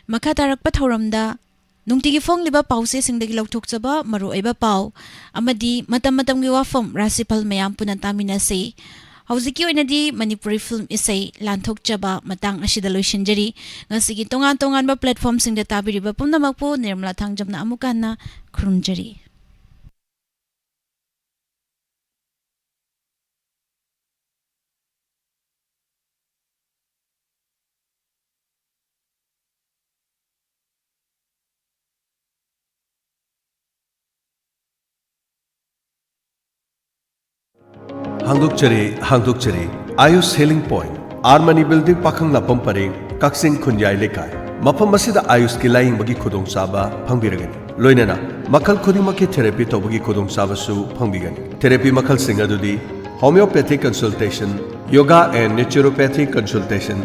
ꯃꯈꯥ ꯇꯥꯔꯛꯄ ꯊꯧꯔꯝꯗ ꯅꯨꯡꯇꯤꯒꯤ ꯐꯣꯡꯂꯤꯕ ꯄꯥꯎꯆꯦꯁꯤꯡꯗꯒꯤ ꯂꯧꯊꯣꯛꯆꯕ ꯃꯔꯨꯑꯣꯏꯕ ꯄꯥꯎ ꯑꯃꯗꯤ ꯃꯇꯝ ꯃꯇꯝꯒꯤ ꯋꯥꯐꯝ ꯔꯥꯁꯤꯐꯜ ꯃꯌꯥꯝ ꯄꯨꯟꯅ ꯇꯥꯃꯤꯟꯅꯁꯤ꯫ ꯍꯧꯖꯤꯛꯀꯤ ꯑꯣꯏꯅꯗꯤ ꯃꯅꯤꯄꯨꯔꯤ film ꯏꯁꯩ ꯂꯥꯟꯊꯣꯛꯆꯕ ꯃꯇꯥꯡ ꯑꯁꯤꯗ ꯂꯣꯏꯁꯤꯟꯖꯔꯤ꯫ ꯉꯁꯤꯒꯤ ꯇꯣꯉꯥꯟ ꯇꯣꯉꯥꯟꯕ platformꯁꯤꯡꯗ ꯇꯥꯕꯤꯔꯤꯕ ꯄꯨꯝꯅꯃꯛꯄꯨ ꯅꯤꯔꯃꯂꯥ ꯊꯥꯡꯖꯝꯅ ꯑꯃꯨꯛꯀ ꯍꯟꯅ ꯈꯨꯔꯨꯝꯖꯔꯤ꯫ ꯍꯥꯡꯗꯣꯛꯆꯔꯤ, ꯍꯥꯡꯗꯣꯛꯆꯔꯤ꯫ Ayush Healing Point, R Mani Building, ꯄꯥꯈꯪꯂꯥꯛꯄꯝ ꯄꯔꯦꯡ, ꯀꯛꯆꯤꯡ ꯈꯨꯟꯌꯥꯏ ꯂꯩꯀꯥꯏ꯫ ꯃꯐꯝ ꯑꯁꯤꯗ ꯑꯌꯨꯁꯀꯤ ꯂꯥꯌꯦꯡꯕꯒꯤ ꯈꯨꯗꯣꯡꯆꯥꯕ ꯐꯪꯕꯤꯔꯒꯅꯤ꯫ ꯂꯣꯏꯅꯅ ꯃꯈꯜ ꯈꯨꯗꯤꯡꯃꯛꯀꯤ ꯊꯦꯔꯥꯄꯤ ꯇꯧꯕꯒꯤ ꯈꯨꯗꯣꯡꯆꯥꯕꯁꯨ ꯐꯪꯕꯤꯒꯅꯤ꯫ ꯊꯦꯔꯥꯄꯤ ꯃꯈꯜꯁꯤꯡ ꯑꯗꯨꯗꯤ homeopathic consultation, yoga and naturopathic consultation,